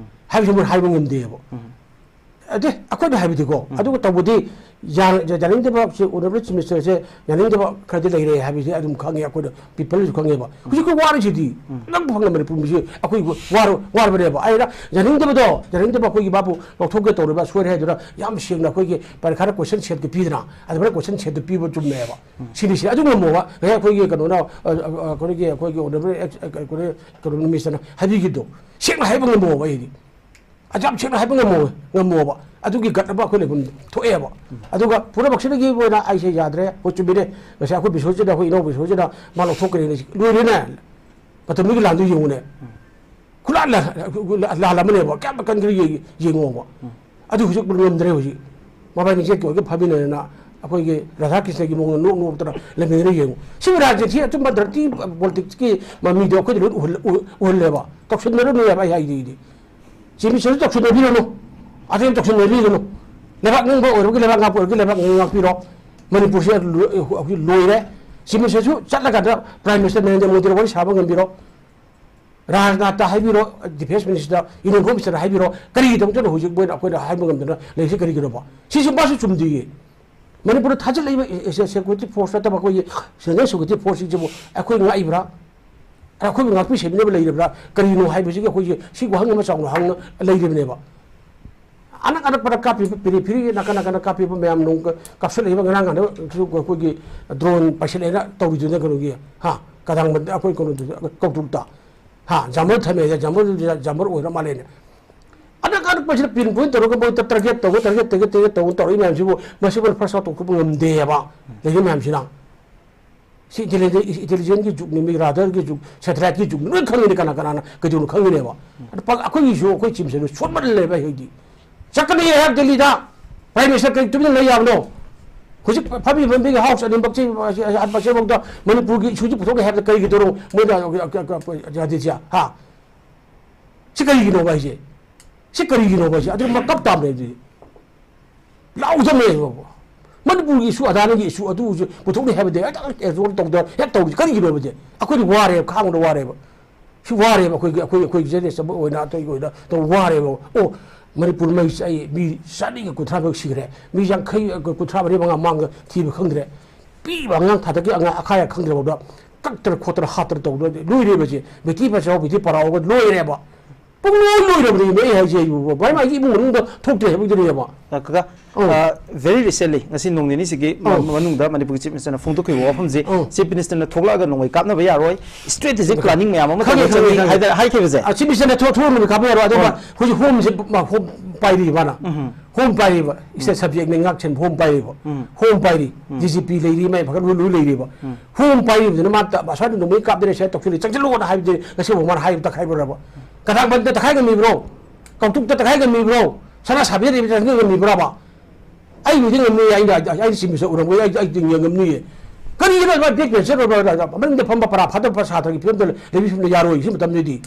ꯍꯥꯏꯕꯁꯤ ꯃꯣꯏ ꯍꯥꯏꯕ ꯉꯝꯗꯦꯕ꯫ ꯑꯗꯦ, ꯑꯩꯈꯣꯏꯅ ꯍꯥꯏꯕꯗꯤꯀꯣ, ꯑꯗꯨꯒ ꯇꯧꯕꯗꯤ ꯌꯥ- ꯌꯥꯅꯤꯡꯗꯕ ꯁꯤ ꯑꯣꯅꯔꯦꯕꯜ ꯆꯤꯐ ꯃꯤꯅꯤꯁꯇꯔꯁꯦ ꯌꯥꯅꯤꯡꯗꯕ ꯈꯔꯗꯤ ꯂꯩꯔꯦ ꯍꯥꯏꯕꯁꯤ ꯑꯗꯨꯝ ꯈꯪꯉꯦ, ꯑꯩꯈꯣꯏꯅ ꯄꯤꯄꯜꯁꯨ ꯈꯪꯉꯦꯕ꯫ ꯍꯧꯖꯤꯛ ꯑꯩꯈꯣꯏ ꯋꯥꯔꯤꯁꯤꯗꯤ ꯑꯗꯨꯝ ꯐꯪꯅ ꯃꯅꯤꯄꯨꯔ ꯃꯤꯁꯤ ꯑꯩꯈꯣꯏ ꯋꯥꯔ- ꯋꯥꯔꯕꯅꯦꯕ꯫ ꯑꯩꯅ ꯌꯥꯅꯤꯡꯗꯕꯗꯣ, ꯌꯥꯅꯤꯡꯗꯕ ꯑꯩꯈꯣꯏꯒꯤ ꯃꯥꯕꯨ ꯂꯧꯊꯣꯛꯀꯦ ꯇꯧꯔꯤꯕ ꯁꯣꯏꯔꯦ ꯍꯥꯏꯗꯨꯅ ꯌꯥꯝ ꯁꯦꯡꯅ ꯑꯩꯈꯣꯏꯒꯤ ꯄꯔꯤꯈꯥꯗ ꯀꯣꯏꯁꯟ ꯁꯦꯠꯀ ꯄꯤꯗꯅ ꯑꯗꯨꯃꯥꯏꯅ ꯀꯣꯏꯁꯟ ꯁꯦꯠꯇꯨ ꯄꯤꯕ ꯆꯨꯝꯃꯦꯕ꯫ ꯁꯤꯅꯤ ꯁꯤ ꯑꯗꯨ ꯉꯝꯃꯣꯕ꯫ ꯉꯁꯥꯏ ꯑꯩꯈꯣꯏꯒꯤ ꯀꯩꯅꯣꯅ ꯑ, ꯑ, ꯑ, ꯑꯩꯈꯣꯏꯒꯤ ꯑꯩꯈꯣꯏꯒꯤ ꯑꯣꯅꯔꯦꯕꯜ ꯑꯦꯛꯁ- ꯑ, ꯀꯩꯅꯣ ꯀꯩꯅꯣ ꯃꯤꯅꯤꯁꯇꯔꯅ ꯍꯥꯏꯕꯤꯈꯤꯕꯗꯣ ꯁꯦꯡꯅ ꯍꯥꯏꯕ ꯉꯝꯃꯣꯕ ꯑꯩꯗꯤ꯫ ꯑꯗꯨ ꯌꯥꯝ ꯁꯦꯡꯅ ꯍꯥꯏꯕ ꯉꯝꯃꯣ ꯉꯝꯃꯣꯕ꯫ ꯑꯗꯨꯒꯤ ꯒꯠ ꯑꯃ ꯑꯩꯈꯣꯏ ꯂꯩꯐꯝ ꯊꯣꯛꯑꯦꯕ꯫ ꯑꯗꯨꯒ ꯄꯨꯝꯅꯃꯛꯁꯤꯗꯒꯤ ꯑꯣꯏꯅ ꯑꯩꯁꯦ ꯌꯥꯗ꯭ꯔꯦ, ꯑꯩꯈꯣꯏ ꯆꯨꯝꯃꯤꯅꯦ꯫ ꯉꯁꯥꯏ ꯑꯩꯈꯣꯏ ꯕꯤꯁꯣꯖꯤꯠꯅ, ꯑꯩꯈꯣꯏ ꯏꯅꯥꯎ ꯕꯤꯁꯣꯖꯤꯠꯅ ꯃꯥ ꯂꯧꯊꯣꯛꯈ꯭ꯔꯦꯅꯦ꯫ ꯂꯣꯏꯔꯦꯅꯦ꯫ ꯃꯇꯝꯗꯨꯒꯤ ꯂꯥꯟꯗꯨ ꯌꯦꯡꯉꯨꯅꯦ꯫ ꯈꯨꯂꯥꯟ ꯂꯥꯟ ꯑꯃꯅꯦꯕ꯫ ꯀꯌꯥꯝ ꯀꯟꯈ꯭ꯔꯦ ꯌꯦꯡ- ꯌꯦꯡꯉꯣꯕ꯫ ꯑꯗꯨ ꯍꯧꯖꯤꯛ ꯉꯝꯗ꯭ꯔꯦ꯫ ꯍꯧꯖꯤꯛ ꯃꯕꯥꯏꯅꯤ ꯆꯦꯛꯀꯤ ꯑꯣꯏꯒ ꯐꯝꯃꯤꯟꯅꯗꯅ ꯑꯩꯈꯣꯏꯒꯤ ꯔꯥꯙꯥ ꯀ꯭ꯔꯤꯁꯅꯒꯤ ꯃꯑꯣꯡꯗ ꯅꯣꯛ ꯅꯣꯛꯇꯅ ꯂꯩꯃꯤꯟꯅꯔ ꯌꯦꯡꯉꯨ꯫ ꯁꯤꯕꯨ ꯔꯥꯖꯅꯤꯇꯤ ꯑꯆꯨꯝꯕ ꯗꯔꯇꯤ ꯄꯣꯂꯤꯇꯤꯛꯁꯀꯤ ꯃꯃꯤꯗꯣ ꯑꯩꯈꯣꯏꯗ ꯂꯣꯏ ꯎꯍꯜ- ꯎ- ꯎꯍꯜꯂꯦꯕ꯫ ꯇꯧꯁꯤꯟꯅꯔꯨꯅꯨ ꯍꯥꯏꯕ ꯑꯩ ꯍꯥꯏꯗꯤ꯫ ꯆꯤꯐ ꯃꯤꯅꯤꯁꯇꯔꯁꯨ ꯇꯧꯁꯤꯟꯅꯕꯤꯔꯨꯅꯨ꯫ ꯑꯇꯩ ꯇꯧꯁꯤꯟꯅꯕꯤꯒꯅꯨ꯫ ꯂꯩꯕꯥꯛ ꯅꯤꯡꯕ ꯑꯣꯏꯔꯒ ꯂꯩꯕꯥꯛ ꯉꯥꯛꯄ ꯑꯣꯏꯔꯒ ꯂꯩꯕꯥꯛ ꯉꯥꯛꯄꯤꯔꯣ꯫ ꯃꯅꯤꯄꯨꯔꯁꯦ ꯂꯣꯏ- ꯍꯧꯖꯤꯛ ꯂꯣꯏꯔꯦ꯫ ꯆꯤꯐ ꯃꯤꯅꯤꯁꯇꯔꯁꯨ ꯆꯠꯂꯀꯥꯟꯗ ꯄ꯭ꯔꯥꯏꯝ ꯃꯤꯅꯤꯁꯇꯔ ꯅꯔꯦꯟꯗ꯭ꯔ ꯃꯣꯗꯤꯗ ꯋꯥꯔꯤ ꯁꯥꯕ ꯉꯝꯕꯤꯔꯣ꯫ ꯔꯥꯖꯅꯥꯊꯇ ꯍꯥꯏꯕꯤꯔꯣ, defence minister, union home minister ꯍꯥꯏꯕꯤꯔꯣ, ꯀꯔꯤꯒꯤꯗꯃꯛꯇꯅꯣ ꯍꯧꯖꯤꯛ ꯃꯣꯏꯅ ꯑꯩꯈꯣꯏꯗ ꯍꯥꯏꯕ ꯉꯝꯗꯅ ꯂꯩꯔꯤꯁꯦ ꯀꯔꯤꯒꯤꯅꯣꯕ? ꯁꯤꯁꯨ ꯃꯥꯁꯨ ꯆꯨꯝꯗꯦꯌꯦ꯫ ꯃꯅꯤꯄꯨꯔꯗ ꯊꯥꯖꯤꯜꯂꯛꯏꯕ ꯁꯦꯀ꯭ꯌꯨꯔꯤꯇꯤ ꯐꯣꯔꯁ ꯅꯠꯇꯕ ꯑꯩꯈꯣꯏꯒꯤ ꯁꯦꯟꯇ꯭ꯔꯦꯜ ꯁꯦꯀ꯭ꯌꯨꯔꯤꯇꯤ ꯐꯣꯔꯁꯁꯤꯡꯁꯤꯕꯨ ꯑꯩꯈꯣꯏ ꯉꯥꯛꯏꯕ꯭ꯔꯥ? ꯑꯩꯈꯣꯏꯕꯨ ꯉꯥꯛꯄꯤ ꯁꯦꯟꯕꯤꯅꯕ ꯂꯩꯔꯤꯕ꯭ꯔꯥ? ꯀꯔꯤꯅꯣ ꯍꯥꯏꯕꯁꯤꯒꯤ ꯑꯩꯈꯣꯏꯁꯦ ꯁꯤ ꯋꯥꯍꯪ ꯑꯃ ꯆꯥꯎꯅ ꯍꯪꯅ ꯂꯩꯔꯤꯕꯅꯦꯕ꯫ ꯑꯅꯛ ꯑꯅꯛꯄꯗ ꯀꯥꯞꯄꯤꯕ ꯄꯦꯔꯤꯐꯦꯔꯤ ꯅꯥꯀꯟ ꯅꯥꯀꯟꯗ ꯀꯥꯞꯄꯤꯕ ꯃꯌꯥꯝ ꯅꯣꯡ ꯀꯥꯞꯁꯤꯜꯂꯛꯏꯕ ꯉꯔꯥꯡ ꯉꯥꯟꯗꯁꯨ ꯑꯩꯈꯣꯏꯒꯤ ꯗ꯭ꯔꯣꯟ ꯄꯥꯏꯁꯤꯜꯂꯛꯑꯦꯅ ꯇꯧꯔꯤꯗꯨꯅ ꯀꯩꯅꯣꯒꯤ ꯍꯥ ꯀꯗꯥꯡꯕꯟꯗ ꯑꯩꯈꯣꯏ ꯀꯩꯅꯣꯗꯨꯗ ꯀꯧꯇ꯭ꯔꯨꯛꯇ ꯍꯥ ꯖꯥꯝꯕꯜ ꯊꯝꯃꯦ ꯖꯥꯝꯕꯜ ꯖꯥꯝꯕꯜ ꯑꯣꯏꯔ ꯃꯥꯜꯂꯦꯅꯦ꯫ ꯑꯅꯛ ꯑꯅꯛꯄꯁꯤꯗ ꯄꯤꯟ ꯄꯣꯏꯟ ꯇꯧꯔꯒ ꯃꯣꯏ ꯇꯥꯔꯒꯦꯠ ꯇꯧꯕ ꯇꯥꯔꯒꯦꯠ ꯇꯥꯔꯒꯦꯠ ꯇꯥꯔꯒꯦꯠ ꯇꯧꯕ ꯇꯧꯔꯛꯏ ꯃꯌꯥꯝꯁꯤꯕꯨ ꯃꯁꯤꯕꯨ ꯐꯥꯔꯁ ꯇꯧꯊꯣꯛꯄ ꯉꯝꯗꯦꯕ ꯂꯩꯔꯤ ꯃꯌꯥꯝꯁꯤꯅ꯫ ꯁꯤ ꯏꯟꯇꯦꯂꯤꯖꯦꯟꯒꯤ ꯖꯨꯛꯅꯤ, ꯃꯤ ꯔꯥꯗꯔꯒꯤ ꯖꯨꯛ, ꯁꯦꯇꯦꯂꯥꯏꯠꯀꯤ ꯖꯨꯛꯅꯤ, ꯂꯣꯏ ꯈꯪꯉꯤꯅꯦ꯫ ꯀꯅꯥ ꯀꯅꯥꯅ ꯀꯩꯗꯧꯅꯣ ꯈꯪꯉꯤꯅꯦꯕ꯫ ꯑꯗ ꯄꯥꯛ-, ꯑꯩꯈꯣꯏꯒꯤꯁꯨ, ꯑꯩꯈꯣꯏ ꯆꯤꯞꯁꯦ ꯁꯣꯟꯃꯜꯂꯦꯕ꯫ ꯑꯩꯈꯣꯏꯗꯤ ꯆꯠꯀꯅꯤ ꯍꯥꯏꯕ ꯗꯦꯜꯂꯤꯗ꯫ ꯄ꯭ꯔꯥꯏꯝ ꯃꯤꯅꯤꯁꯇꯔ ꯀꯔꯤ ꯇꯨꯃꯤꯟꯅ ꯂꯩ ꯌꯥꯕꯅꯣ? ꯍꯧꯖꯤꯛ ꯐꯝꯃꯤ ꯐꯝꯃꯤꯒꯤ ꯍꯥꯎꯁ ꯑꯅꯤꯃꯛꯁꯤ, ꯑꯁꯤꯐꯥꯎꯗ ꯃꯅꯤꯄꯨꯔꯒꯤ ꯏꯁꯨꯁꯤ ꯄꯨꯊꯣꯛꯅꯤ ꯍꯥꯏꯕꯗ ꯀꯔꯤꯒꯤ ꯇꯧꯔꯣ? ꯃꯣꯏꯅ ꯌꯥꯗꯦꯁꯦ, ꯍꯥ? ꯁꯤ ꯀꯔꯤꯒꯤꯅꯣꯕ ꯍꯥꯏꯁꯦ? ꯁꯤ ꯀꯔꯤꯒꯤꯅꯣꯕ ꯍꯥꯏꯁꯦ? ꯑꯗꯨ ꯃꯀꯞ ꯇꯥꯕꯅꯦ ꯑꯗꯨꯗꯤ꯫ ꯂꯥꯎꯖꯕꯅꯦ꯫ ꯃꯅꯤꯄꯨꯔꯒꯤ ꯏꯁꯨ, ꯑꯗꯥꯅꯒꯤ ꯏꯁꯨ ꯑꯗꯨ ꯄꯨꯊꯣꯛꯅꯤ ꯍꯥꯏꯕꯗꯤ ꯍꯦꯛꯇ ꯑꯦꯛꯖꯣꯔ ꯇꯧꯗꯅ ꯍꯦꯛ ꯇꯧꯔꯤꯁꯦ ꯀꯔꯤꯒꯤꯅꯣꯕꯁꯦ? ꯑꯩꯈꯣꯏꯗꯤ ꯋꯥꯔꯦꯕ, ꯈꯥꯡꯕꯗ ꯋꯥꯔꯦꯕ꯫ ꯁꯤ ꯋꯥꯔꯦꯕ ꯑꯩꯈꯣꯏꯒꯤ, ꯑꯩꯈꯣꯏ, ꯑꯩꯈꯣꯏ ꯖꯦꯅꯦꯔꯦꯁꯟ ꯑꯃ ꯑꯣꯏꯅ, ꯑꯇꯩꯒꯤ ꯑꯣꯏꯅ ꯇꯧ ꯋꯥꯔꯦꯕ꯫ ꯑꯣ, ꯃꯅꯤꯄꯨꯔ ꯃꯩ ꯆꯥꯛꯏ, ꯃꯤ ꯆꯥꯅꯤꯒ ꯀꯨꯟꯊ꯭ꯔꯥ ꯃꯔꯤ ꯁꯤꯈ꯭ꯔꯦ, ꯃꯤ ꯌꯥꯡꯈꯩ, ꯀꯨꯟꯊ꯭ꯔꯥ ꯃꯔꯤ ꯃꯉꯥ ꯃꯥꯡꯒ ꯊꯤꯕ ꯈꯪꯗ꯭ꯔꯦ꯫ ꯄꯤꯛꯏꯕ ꯑꯉꯥꯡ ꯊꯥꯗꯛꯀꯤ ꯑꯉꯥꯡ ꯑꯈꯥꯏ ꯈꯪꯗ꯭ꯔꯕꯗ ꯀꯛꯇꯅ ꯈꯣꯠꯇꯅ ꯍꯥꯠꯇꯅ ꯇꯧꯗꯅ ꯂꯣꯏꯔꯦꯕꯁꯦ꯫ ꯕꯦꯇꯤ ꯕꯆꯥꯎ, ꯕꯦꯇꯤ ꯄꯔꯥꯎꯒ ꯂꯣꯏꯔꯦꯕ꯫ ꯄꯨꯡꯂꯣꯏ ꯂꯣꯏꯔꯕꯅꯦ ꯑꯩ ꯍꯥꯏꯁꯦ꯫ ꯑꯩꯕꯨ ꯃꯥꯏ ꯃꯥꯏꯒꯤ ꯏꯃꯨꯡ ꯃꯅꯨꯡꯗ ꯊꯣꯛꯇꯦ ꯍꯥꯏꯕꯒꯤꯗꯨꯅꯦꯕ꯫ ꯑ, ꯀꯀꯥ, ꯑꯧ꯫ ꯑ, very recently, ꯉꯁꯤ ꯅꯣꯡ ꯅꯤꯅꯤꯁꯤꯒꯤ ꯃ-, ꯑꯧ꯫ ꯃꯅꯨꯡꯗ ꯃꯅꯤꯄꯨꯔꯒꯤ ꯆꯤꯐ ꯃꯤꯅꯤꯁꯇꯔꯅ ꯐꯣꯡꯗꯣꯛꯈꯤꯕ ꯋꯥꯐꯝꯁꯦ, ꯑꯧ꯫ ꯆꯤꯐ ꯃꯤꯅꯤꯁꯇꯔꯅ ꯊꯣꯛꯂꯛꯑꯒ ꯅꯣꯡꯃꯩ ꯀꯥꯞꯅꯕ ꯌꯥꯔꯣꯏ, ꯁ꯭ꯇꯔꯦꯇꯦꯖꯤꯛ ꯈꯪꯉꯦ, ꯄ꯭ꯂꯥꯅꯤꯡ ꯃꯌꯥꯝ ꯑꯃ ꯈꯪꯉꯦ, ꯇꯧꯒꯗꯕꯅꯤ ꯈꯪꯉꯦ, ꯈꯪꯉꯦ꯫ ꯍꯥꯏꯗꯅ ꯍꯥꯏꯈꯤꯕꯁꯦ꯫ ꯑ, ꯆꯤꯐ ꯃꯤꯅꯤꯁꯇꯔꯅ ꯊꯣꯛ-, ꯊꯣꯛꯍꯟꯕ ꯀꯥꯞꯄ ꯌꯥꯔꯣꯏ꯫ ꯑꯗꯨꯒ ꯑꯧ꯫ ꯍꯧꯖꯤꯛ ꯍꯣꯝꯁꯦ ꯃ-, ꯍꯣꯝ ꯄꯥꯏꯔꯤꯕ ꯃꯥꯅ꯫ ꯎꯝ꯫ ꯍꯣꯝ ꯄꯥꯏꯔꯤꯕ, ꯎꯝ꯫ ꯁ꯭ꯇꯦꯠ ꯁꯕꯖꯦꯛꯅꯤ ꯉꯥꯛ ꯁꯦꯟ ꯍꯣꯝ ꯄꯥꯏꯔꯤꯕ꯫ ꯎꯝ꯫ ꯍꯣꯝ ꯄꯥꯏꯔꯤ, ꯎꯝ꯫ ꯗꯤ ꯖꯤ ꯄꯤ ꯂꯩꯔꯤ, ꯃꯥꯏ ꯐꯒꯠ ꯂꯣꯏ, ꯂꯣꯏ ꯂꯩꯔꯤꯕ꯫ ꯎꯝ꯫ ꯍꯣꯝ ꯄꯥꯏꯔꯤꯕꯗꯨꯅ ꯃꯥ ꯇ-, ꯑꯁ꯭ꯋꯥꯏꯗ ꯅꯣꯡꯃꯩ ꯀꯥꯞꯇꯔꯦ, ꯁ꯭ꯋꯥꯏꯗ ꯇꯧꯁꯤꯜꯂꯦ, ꯆꯪꯁꯤꯜꯂꯣꯅ ꯍꯥꯏꯕꯗꯤ ꯉꯁꯤ ꯐꯥꯎ ꯃꯥꯅ ꯍꯥꯏꯕ ꯇꯛꯈꯥꯏꯕ꯭ꯔꯕ? ꯀꯊꯥꯡꯄꯟꯗ ꯇꯛꯈꯥꯏ ꯉꯝꯃꯤꯕ꯭ꯔꯣ? ꯀꯥꯡꯇꯨꯛꯇ ꯇꯛꯈꯥꯏ ꯉꯝꯃꯤꯕ꯭ꯔꯣ? ꯁꯅꯥ ꯁꯥꯕꯤꯗ ꯂꯩꯕ ꯇꯛꯈꯥꯏ ꯉꯝꯃꯤꯕ꯭ꯔꯕ? ꯑꯩꯕꯨꯗꯤ ꯉꯝꯅꯤ, ꯑꯩꯅ, ꯑꯩꯅ ꯆꯤꯡꯕꯁꯨ ꯎꯔꯝꯒꯅꯤ, ꯑꯩ, ꯑꯩꯗꯤ ꯉꯝꯅꯤꯌꯦ꯫ ꯀꯔꯤꯒꯤꯅꯣ ꯃꯥ ꯕꯦꯛ ꯄꯦꯟꯁꯔ ꯃꯅꯤꯡꯗ ꯐꯝꯕ ꯄꯔꯥ ꯐꯥꯗꯕ ꯁꯥꯇ꯭ꯔꯒꯤ ꯐꯤꯕꯝꯗ ꯂꯩꯕ ꯐꯤꯕꯝꯗ ꯌꯥꯔꯣꯏ꯫ ꯁꯤ ꯃꯇꯝꯗꯗꯤ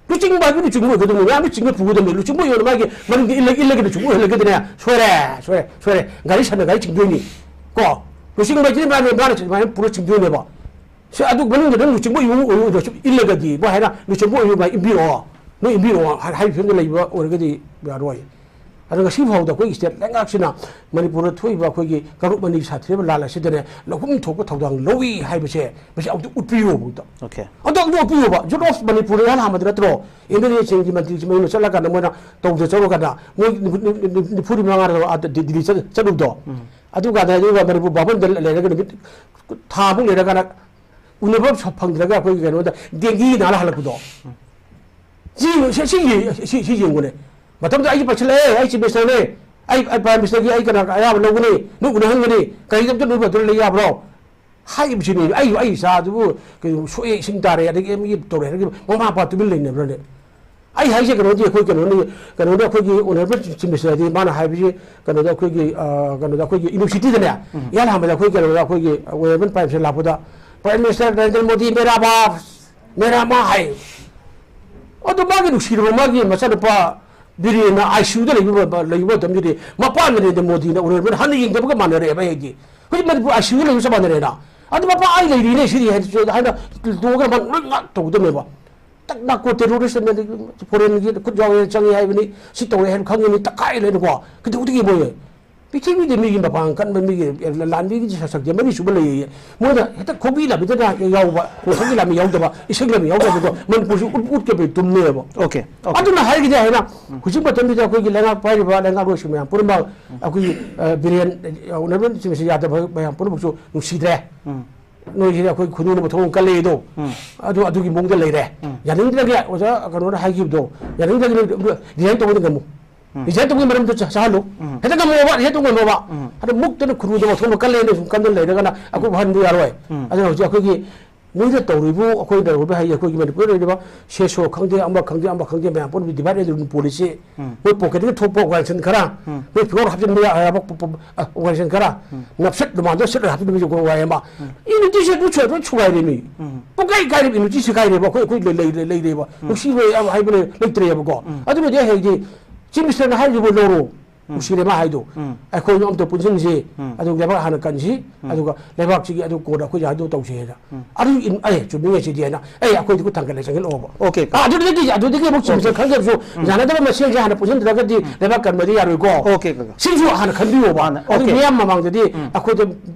ꯂꯨꯆꯤꯡꯕ ꯍꯥꯏꯕꯗꯤ ꯂꯨꯆꯤꯡꯕ ꯑꯣꯏꯒꯗꯕꯅꯤ, ꯃꯌꯥꯝ ꯂꯨꯆꯤꯡꯕ ꯄꯨꯒꯗꯕꯅꯤ꯫ ꯂꯨꯆꯤꯡꯕ ꯑꯣꯏꯅ ꯃꯥꯒꯤ ꯃꯅꯤꯡꯗ ꯏꯜꯂ-, ꯏꯜꯂꯒ ꯂꯨꯆꯤꯡꯕ ꯑꯣꯏꯍꯜꯂꯒꯗꯤꯅꯦ, ꯁꯣꯏꯔꯦ, ꯁꯣꯏꯔꯦ, ꯁꯣꯏꯔꯦ꯫ ꯒꯥꯔꯤ ꯁꯟꯅ ꯒꯥꯔꯤ ꯆꯤꯡꯗꯣꯏꯅꯤ꯫ ꯀꯣ? ꯂꯨꯆꯤꯡꯕ ꯍꯥꯏꯁꯤꯗꯤ ꯃꯥꯅ, ꯃꯥꯅ ꯁꯨꯃꯥꯏꯅ ꯄꯨꯔ ꯆꯤꯡꯗꯣꯏꯅꯦꯕ꯫ ꯁꯤ ꯑꯗꯨ ꯃꯅꯨꯡꯗ ꯅꯪ ꯂꯨꯆꯤꯡꯕ ꯑꯣꯏꯌꯨ, ꯑꯣꯏꯌꯨ, ꯑꯣꯏꯌꯨ, ꯁꯨꯝ ꯏꯜꯂꯒꯗꯤ, ꯃꯣꯏ ꯍꯥꯏꯅ ꯂꯨꯆꯤꯡꯕ ꯑꯣꯏꯌꯨ, ꯃꯥ ꯏꯟꯕꯤꯔꯛꯑꯣ, ꯅꯣꯏ ꯏꯟꯕꯤꯔꯛꯑꯣ ꯍꯥꯏ-, ꯍꯥꯏꯕ ꯐꯤꯕꯝꯗ ꯂꯩꯕ ꯑꯣꯏꯔꯒꯗꯤ ꯌꯥꯔꯣꯏ꯫ ꯑꯗꯣ ꯉꯁꯤ ꯐꯥꯎꯗ ꯑꯩꯈꯣꯏꯒꯤ ꯁ꯭ꯇꯦꯠ ꯂꯩꯉꯥꯛꯁꯤꯅ ꯃꯅꯤꯄꯨꯔꯗ ꯊꯣꯛꯏꯕ ꯑꯩꯈꯣꯏꯒꯤ ꯀꯥꯡꯂꯨꯞ ꯑꯅꯤꯒꯤ ꯁꯥꯊꯤꯔꯕ ꯂꯥꯟ ꯑꯁꯤꯗꯅꯦ ꯂꯧꯐꯝ ꯊꯣꯛꯄ ꯊꯧꯗꯥꯡ ꯂꯧꯏ ꯍꯥꯏꯕꯁꯦ ꯃꯁꯤ ꯑꯃꯨꯛꯇ ꯎꯠꯄꯤꯌꯣꯕ ꯑꯝꯇ꯫ ꯑꯣꯀꯦ꯫ ꯑꯗꯣ ꯑꯃꯨꯛꯇ ꯎꯠꯄꯤꯌꯣꯕ꯫ ꯖꯣꯟ ꯑꯣꯐ ꯃꯅꯤꯄꯨꯔ ꯏꯍꯥꯟ ꯍꯥꯟꯕꯗ ꯅꯠꯇ꯭ꯔꯣ? ꯑꯦꯝ ꯑꯦꯜ ꯑꯦꯁꯤꯡꯒꯤ ꯃꯟꯇ꯭ꯔꯤꯁꯤ ꯃꯌꯨꯝꯗ ꯆꯠꯂꯀꯥꯟꯗ ꯃꯣꯏꯅ ꯇꯧꯗ ꯆꯠꯂꯀꯥꯟꯗ ꯃꯣꯏ ꯅꯤꯐꯨ, ꯅꯤꯐꯨ, ꯅꯤꯐꯨ, ꯅꯤꯐꯨ ꯃꯉꯥ ꯑꯥ ꯗꯤ-, ꯗꯤꯜꯂꯤ ꯆꯠ-, ꯆꯠꯂꯨꯕꯗꯣ꯫ ꯎꯝ꯫ ꯑꯗꯨꯀꯥꯟꯗ ꯑꯗꯨꯒ ꯃꯅꯤꯄꯨꯔ ꯚꯥꯕꯟꯗ ꯂꯩꯔꯒ ꯅꯨꯃꯤꯠ ꯊꯥꯃꯨꯛ ꯂꯩꯔꯀꯥꯟꯗ ꯎꯅꯕ ꯐ-, ꯐꯪꯗ꯭ꯔꯒ ꯑꯩꯈꯣꯏꯒꯤ ꯀꯩꯅꯣꯗ ꯗꯦꯡꯒꯤ ꯅꯥꯔ ꯍꯜꯂꯛꯄꯗꯣ꯫ ꯁꯤ, ꯁꯤ, ꯁꯤ, ꯁꯤ, ꯁꯤ ꯌꯦꯡꯉꯨꯅꯦ꯫ ꯃꯇꯝꯗꯨꯗ ꯑꯩꯁꯦ ꯄꯥꯏꯁꯤꯜꯂꯛꯑꯦ, ꯑꯩ ꯆꯤꯐ ꯃꯤꯅꯤꯁꯇꯔꯅꯦ, ꯑꯩ, ꯑꯩ ꯄ꯭ꯔꯥꯏꯝ ꯃꯤꯅꯤꯁꯇꯔꯒꯤ ꯑꯩ ꯀꯅꯥ ꯑꯌꯥꯕ ꯂꯧꯒꯅꯤ? ꯅꯣꯏ ꯎꯅꯍꯟꯒꯅꯤ? ꯀꯔꯤꯗ ꯑꯝꯇ ꯅꯣꯏ ꯃꯇꯝꯗ ꯂꯩ ꯌꯥꯕ꯭ꯔꯣ? ꯍꯥꯏꯔꯤꯕꯁꯤꯅꯤ꯫ ꯑꯩ ꯑꯩ ꯏꯆꯥꯗꯨꯕꯨ ꯀꯩꯅꯣ ꯁꯣꯛꯑꯦ, ꯏꯁꯤꯡ ꯇꯥꯔꯦ, ꯑꯗꯒꯤ ꯑꯃꯒꯤ ꯇꯧꯔꯦ ꯍꯥꯏꯔꯒ ꯃꯃꯥ ꯃꯄꯥ ꯇꯨꯃꯤꯟ ꯂꯩꯅꯕ꯭ꯔꯅꯦ? ꯑꯩ ꯍꯥꯏꯁꯦ ꯀꯩꯅꯣꯗꯤ, ꯑꯩꯈꯣꯏ ꯀꯩꯅꯣꯅꯤ, ꯀꯩꯅꯣꯗ ꯑꯩꯈꯣꯏꯒꯤ ꯑꯣꯅꯔꯦꯕꯜ ꯆꯤꯐ ꯃꯤꯅꯤꯁꯇꯔꯗꯤ ꯃꯥꯅ ꯍꯥꯏꯕꯁꯤ ꯀꯩꯅꯣꯗ ꯑꯩꯈꯣꯏꯒꯤ, ꯑ, ꯀꯩꯅꯣꯗ ꯑꯩꯈꯣꯏꯒꯤ ꯌꯨꯅꯤꯚꯔꯁꯤꯇꯤꯗꯅꯦ, ꯎꯝ꯫ ꯏꯍꯥꯟ ꯍꯥꯟꯕꯗ ꯑꯩꯈꯣꯏ ꯀꯩꯅꯣꯗ ꯑꯩꯈꯣꯏꯒꯤ ꯑꯣꯅꯔꯦꯕꯜ ꯄ꯭ꯔꯥꯏꯝ ꯃꯤꯅꯤꯁꯇꯔ ꯂꯥꯛꯄꯗ, "ꯄ꯭ꯔꯥꯏꯝ ꯃꯤꯅꯤꯁꯇꯔ ꯅꯔꯦꯟꯗ꯭ꯔ ꯃꯣꯗꯤ ꯃꯦꯔꯥ ꯕꯥꯞ, ꯃꯦꯔꯥ ꯃꯥ" ꯍꯥꯏ꯫ ꯑꯗꯨ ꯃꯥꯒꯤ ꯅꯨꯡꯁꯤꯔꯕ ꯃꯥꯒꯤ ꯃꯆꯥꯅꯨꯄꯥ ꯕꯤꯔꯦꯟꯅ ꯑꯥꯏ ꯁꯤ ꯌꯨꯗ ꯂꯩꯕ, ꯂꯩꯕ ꯃꯇꯝꯗꯨꯗꯤ ꯃꯄꯥ ꯅꯔꯦꯟꯗ꯭ꯔ ꯃꯣꯗꯤꯅ ꯑꯣꯅꯔꯦꯕꯜ ꯍꯟꯅ ꯌꯦꯡꯗꯕꯒ ꯃꯥꯟꯅꯔꯦꯕ ꯑꯩꯗꯤ꯫ ꯍꯧꯖꯤꯛ ꯃꯅꯤꯄꯨꯔ ꯑꯥꯏ ꯁꯤ ꯌꯨꯗ ꯂꯩꯕ ꯆꯞ ꯃꯥꯟꯅꯔꯦꯅ꯫ ꯑꯗꯨ ꯃꯄꯥ ꯑꯩ ꯂꯩꯔꯤꯅꯦ ꯁꯤꯗꯤ ꯍꯥꯏꯅ, ꯍꯥꯏꯅ ꯇꯣꯛꯑꯒ ꯃꯥ ꯂꯣꯏ ꯉꯥꯛ ꯇꯧꯒꯗꯕꯅꯦꯕ꯫ ꯇꯛ ꯅꯥꯔꯀꯣ ꯇꯦꯔꯣꯔꯤꯁ꯭ꯠ ꯑꯃꯗꯤ ꯐꯣꯔꯦꯟꯒꯤ ꯈꯨꯠ ꯌꯥꯎꯋꯦ, ꯆꯪꯉꯦ ꯍꯥꯏꯕꯅꯤ, ꯁꯤ ꯇꯧꯋꯦ ꯍꯥꯏꯕ ꯈꯪꯉꯤꯅꯤ, ꯇꯛꯈꯥꯏ ꯂꯩꯅꯀꯣ꯫ ꯀꯩꯗꯧꯕꯗꯒꯤ ꯃꯣꯏ ꯄ꯭ꯔꯤꯊꯤꯕꯤꯗ ꯃꯤꯒꯤ ꯃꯄꯥꯡ ꯀꯟꯕ ꯃꯤꯒꯤ ꯂꯥꯟꯃꯤꯒꯤ ꯁꯛꯁꯛꯁꯦ ꯃꯔꯤ ꯁꯨꯕ ꯂꯩꯌꯦ꯫ ꯃꯣꯏꯅ ꯍꯦꯛꯇ ꯈꯣꯡꯕꯤ ꯂꯥꯟꯃꯤꯗꯅ ꯌꯥꯎꯕ, ꯈꯣꯡꯁꯥꯟꯒꯤ ꯂꯥꯟꯃꯤ ꯌꯥꯎꯗꯕ, ꯏꯁꯤꯡ ꯂꯥꯟꯃꯤ ꯌꯥꯎꯗꯕꯗꯣ ꯃꯅꯤꯄꯨꯔꯁꯤ ꯎꯠ ꯎꯠꯀꯦ ꯇꯨꯝꯅꯦꯕ꯫ Okay, okay. ꯑꯗꯨꯅ ꯍꯥꯏꯒꯗꯤ ꯍꯥꯏꯅ ꯍꯧꯖꯤꯛ ꯃꯇꯝꯁꯤꯗ ꯑꯩꯈꯣꯏꯒꯤ ꯂꯩꯉꯥꯛ ꯄꯥꯏꯔꯤꯕ ꯂꯩꯉꯥꯛꯂꯣꯏꯁꯤꯡ ꯃꯌꯥꯝ ꯄꯨꯝꯅꯃꯛ, ꯑꯩꯈꯣꯏꯒꯤ, ꯑ, ꯕꯤꯔꯦꯟ, ꯑ, ꯑꯣꯅꯔꯦꯕꯜ ꯆꯤꯐ ꯃꯤꯅꯤꯁꯇꯔ ꯌꯥꯗꯕ ꯃꯌꯥꯝ ꯄꯨꯝꯅꯃꯛꯁꯨ ꯅꯨꯡꯁꯤꯗ꯭ꯔꯦ꯫ ꯎꯝ꯫ ꯅꯣꯏꯁꯤꯗꯤ ꯑꯩꯈꯣꯏ ꯈꯨꯅꯨꯅ ꯃꯊꯣꯡ ꯀꯜꯂꯦꯗꯣ꯫ ꯎꯝ꯫ ꯑꯗꯨ, ꯑꯗꯨꯒꯤ ꯃꯑꯣꯡꯗ ꯂꯩꯔꯦ꯫ ꯎꯝ꯫ ꯌꯥꯅꯤꯡꯗ꯭ꯔꯒ ꯑꯣꯖꯥ ꯀꯩꯅꯣꯅ ꯍꯥꯏꯈꯤꯕꯗꯣ, ꯌꯥꯅꯤꯡꯗ꯭ꯔꯒ ꯅꯣꯏ ꯔꯤꯖꯥꯏꯟ ꯇꯧꯕꯗ ꯉꯝꯃꯨ꯫ ꯎꯝ꯫ ꯔꯤꯖꯥꯏꯟ ꯇꯧꯕꯒꯤ ꯃꯔꯝꯗꯣ ꯆ-, ꯆꯥꯍꯜꯂꯨ꯫ ꯎꯝ꯫ ꯍꯦꯛꯇ ꯉꯝꯃꯣꯕ, ꯔꯤꯖꯥꯏꯟ ꯇꯧꯕ ꯉꯝꯃꯣꯕ꯫ ꯎꯝ꯫ ꯑꯗ ꯃꯨꯛꯇꯅ ꯈꯨꯅꯨꯗ ꯃꯊꯣꯡ ꯀꯜꯂꯦꯅ ꯁꯨꯝ ꯀꯟꯗꯅ ꯂꯩꯔꯒꯅ ꯑꯩꯈꯣꯏ ꯍꯟꯕ ꯌꯥꯔꯣꯏ꯫ ꯎꯝ꯫ ꯑꯗꯨꯅ ꯍꯧꯖꯤꯛ ꯑꯩꯈꯣꯏꯒꯤ ꯃꯣꯏꯅ ꯇꯧꯔꯤꯕ, ꯑꯩꯈꯣꯏꯅ ꯇꯧꯔꯤꯕ ꯍꯥꯏꯗꯤ ꯑꯩꯈꯣꯏꯒꯤ ꯃꯅꯤꯄꯨꯔꯗ ꯂꯩꯔꯤꯕ ꯁꯦꯁꯣ ꯈꯪꯗꯦ, ꯑꯃ ꯈꯪꯗꯦ, ꯑꯃ ꯈꯪꯗꯦ, ꯃꯌꯥꯝ ꯄꯨꯝꯅꯃꯛ divide and rule policy, ꯎꯝ꯫ ꯃꯣꯏ ꯄꯣꯀꯦꯠꯇꯒꯤ ꯊꯣꯛꯄ organization ꯈꯔ, ꯎꯝ꯫ ꯃꯣꯏ ꯐꯤꯒꯔ ꯍꯥꯞꯆꯤꯟꯕ ꯌꯥ-, ꯌꯥꯕ ꯄ-, ꯄ-, ꯑ, organization ꯈꯔ, ꯎꯝ꯫ ꯅꯞꯁꯠ ꯅꯨꯃꯥꯟꯗ ꯁꯠ ꯍꯥꯞꯆꯤꯟꯕ ꯋꯥꯏ ꯑꯃ꯫ ꯎꯝ꯫ Unity ꯁꯦ ꯑꯗꯨ ꯁꯦ ꯂꯣꯏ ꯁꯨꯒꯥꯏꯔꯦ ꯃꯤ꯫ ꯎꯝ꯫ ꯄꯨꯡꯀꯥꯏ ꯀꯥꯏꯔꯦ, unity ꯁꯦ ꯀꯥꯏꯔꯦꯕ꯫ ꯑꯩꯈꯣꯏ, ꯑꯩꯈꯣꯏ ꯂꯩ-, ꯂꯩ-, ꯂꯩ-, ꯂꯩꯔꯦꯕ꯫ ꯎꯝ꯫ ꯅꯨꯡꯁꯤꯕ ꯌꯥꯝ ꯍꯥꯏꯕ ꯂꯩ-, ꯂꯩꯇ꯭ꯔꯦꯕꯀꯣ꯫ ꯎꯝ꯫ ꯑꯗꯨꯅꯗꯤ ꯑꯩ ꯍꯥꯏꯗꯤ, ꯆꯤꯐ ꯃꯤꯅꯤꯁꯇꯔꯅ ꯍꯥꯏꯔꯤꯕ ꯂꯧꯔꯣ꯫ ꯎꯝ꯫ ꯅꯨꯡꯁꯤꯔꯦ ꯃꯥ ꯍꯥꯏꯗꯣ꯫ ꯎꯝ꯫ ꯑꯩꯈꯣꯏꯅ ꯑꯝꯇ ꯄꯨꯟꯁꯤꯟꯁꯤ, ꯎꯝ꯫ ꯑꯗꯨꯒ ꯂꯩꯕꯥꯛ ꯍꯥꯟꯅ ꯀꯟꯁꯤ, ꯎꯝ꯫ ꯑꯗꯨꯒ ꯂꯩꯕꯥꯛꯁꯤꯒꯤ ꯑꯗꯨ ꯀꯣꯟꯅ ꯑꯩꯈꯣꯏ ꯖꯥꯗꯨ ꯇꯧꯁꯤ ꯍꯥꯏꯅ꯫ ꯎꯝ꯫ ꯑꯗꯨ ꯏꯟ-, ꯑꯦ, ꯆꯨꯝꯃꯤꯅꯦ ꯁꯤꯗꯤ ꯍꯥꯏꯅ, ꯑꯦ, ꯑꯩꯈꯣꯏꯗꯤ ꯈꯨꯠ ꯊꯥꯡꯒꯠꯂꯦ ꯆꯪꯁꯤꯜꯂꯛꯑꯣꯕ꯫ Okay, ꯀꯀꯥ꯫ ꯑꯥ, ꯑꯗꯨꯗꯒꯤ, ꯑꯗꯨꯗꯒꯤ ꯑꯃꯨꯛ ꯆꯤꯐ ꯃꯤꯅꯤꯁꯇꯔ ꯈꯟꯈ꯭ꯔꯁꯨ, ꯌꯥꯅꯗꯕ ꯃꯁꯦꯟꯁꯦ ꯍꯥꯟꯅ ꯄꯨꯟꯁꯤꯟꯗ꯭ꯔꯒꯗꯤ ꯂꯩꯕꯥꯛ ꯀꯟꯕꯗꯤ ꯌꯥꯔꯣꯏꯀꯣ꯫ Okay, ꯀꯀꯥ꯫ ꯁꯤꯁꯨ ꯍꯥꯟꯅ ꯈꯟꯕꯤꯌꯣꯕ꯫ ꯃꯥꯅꯦ, ꯑꯗꯨ okay꯫ ꯃꯤꯌꯥꯝ ꯃꯃꯥꯡꯗꯗꯤ ꯎꯝ꯫ ꯑꯩꯈꯣꯏꯗ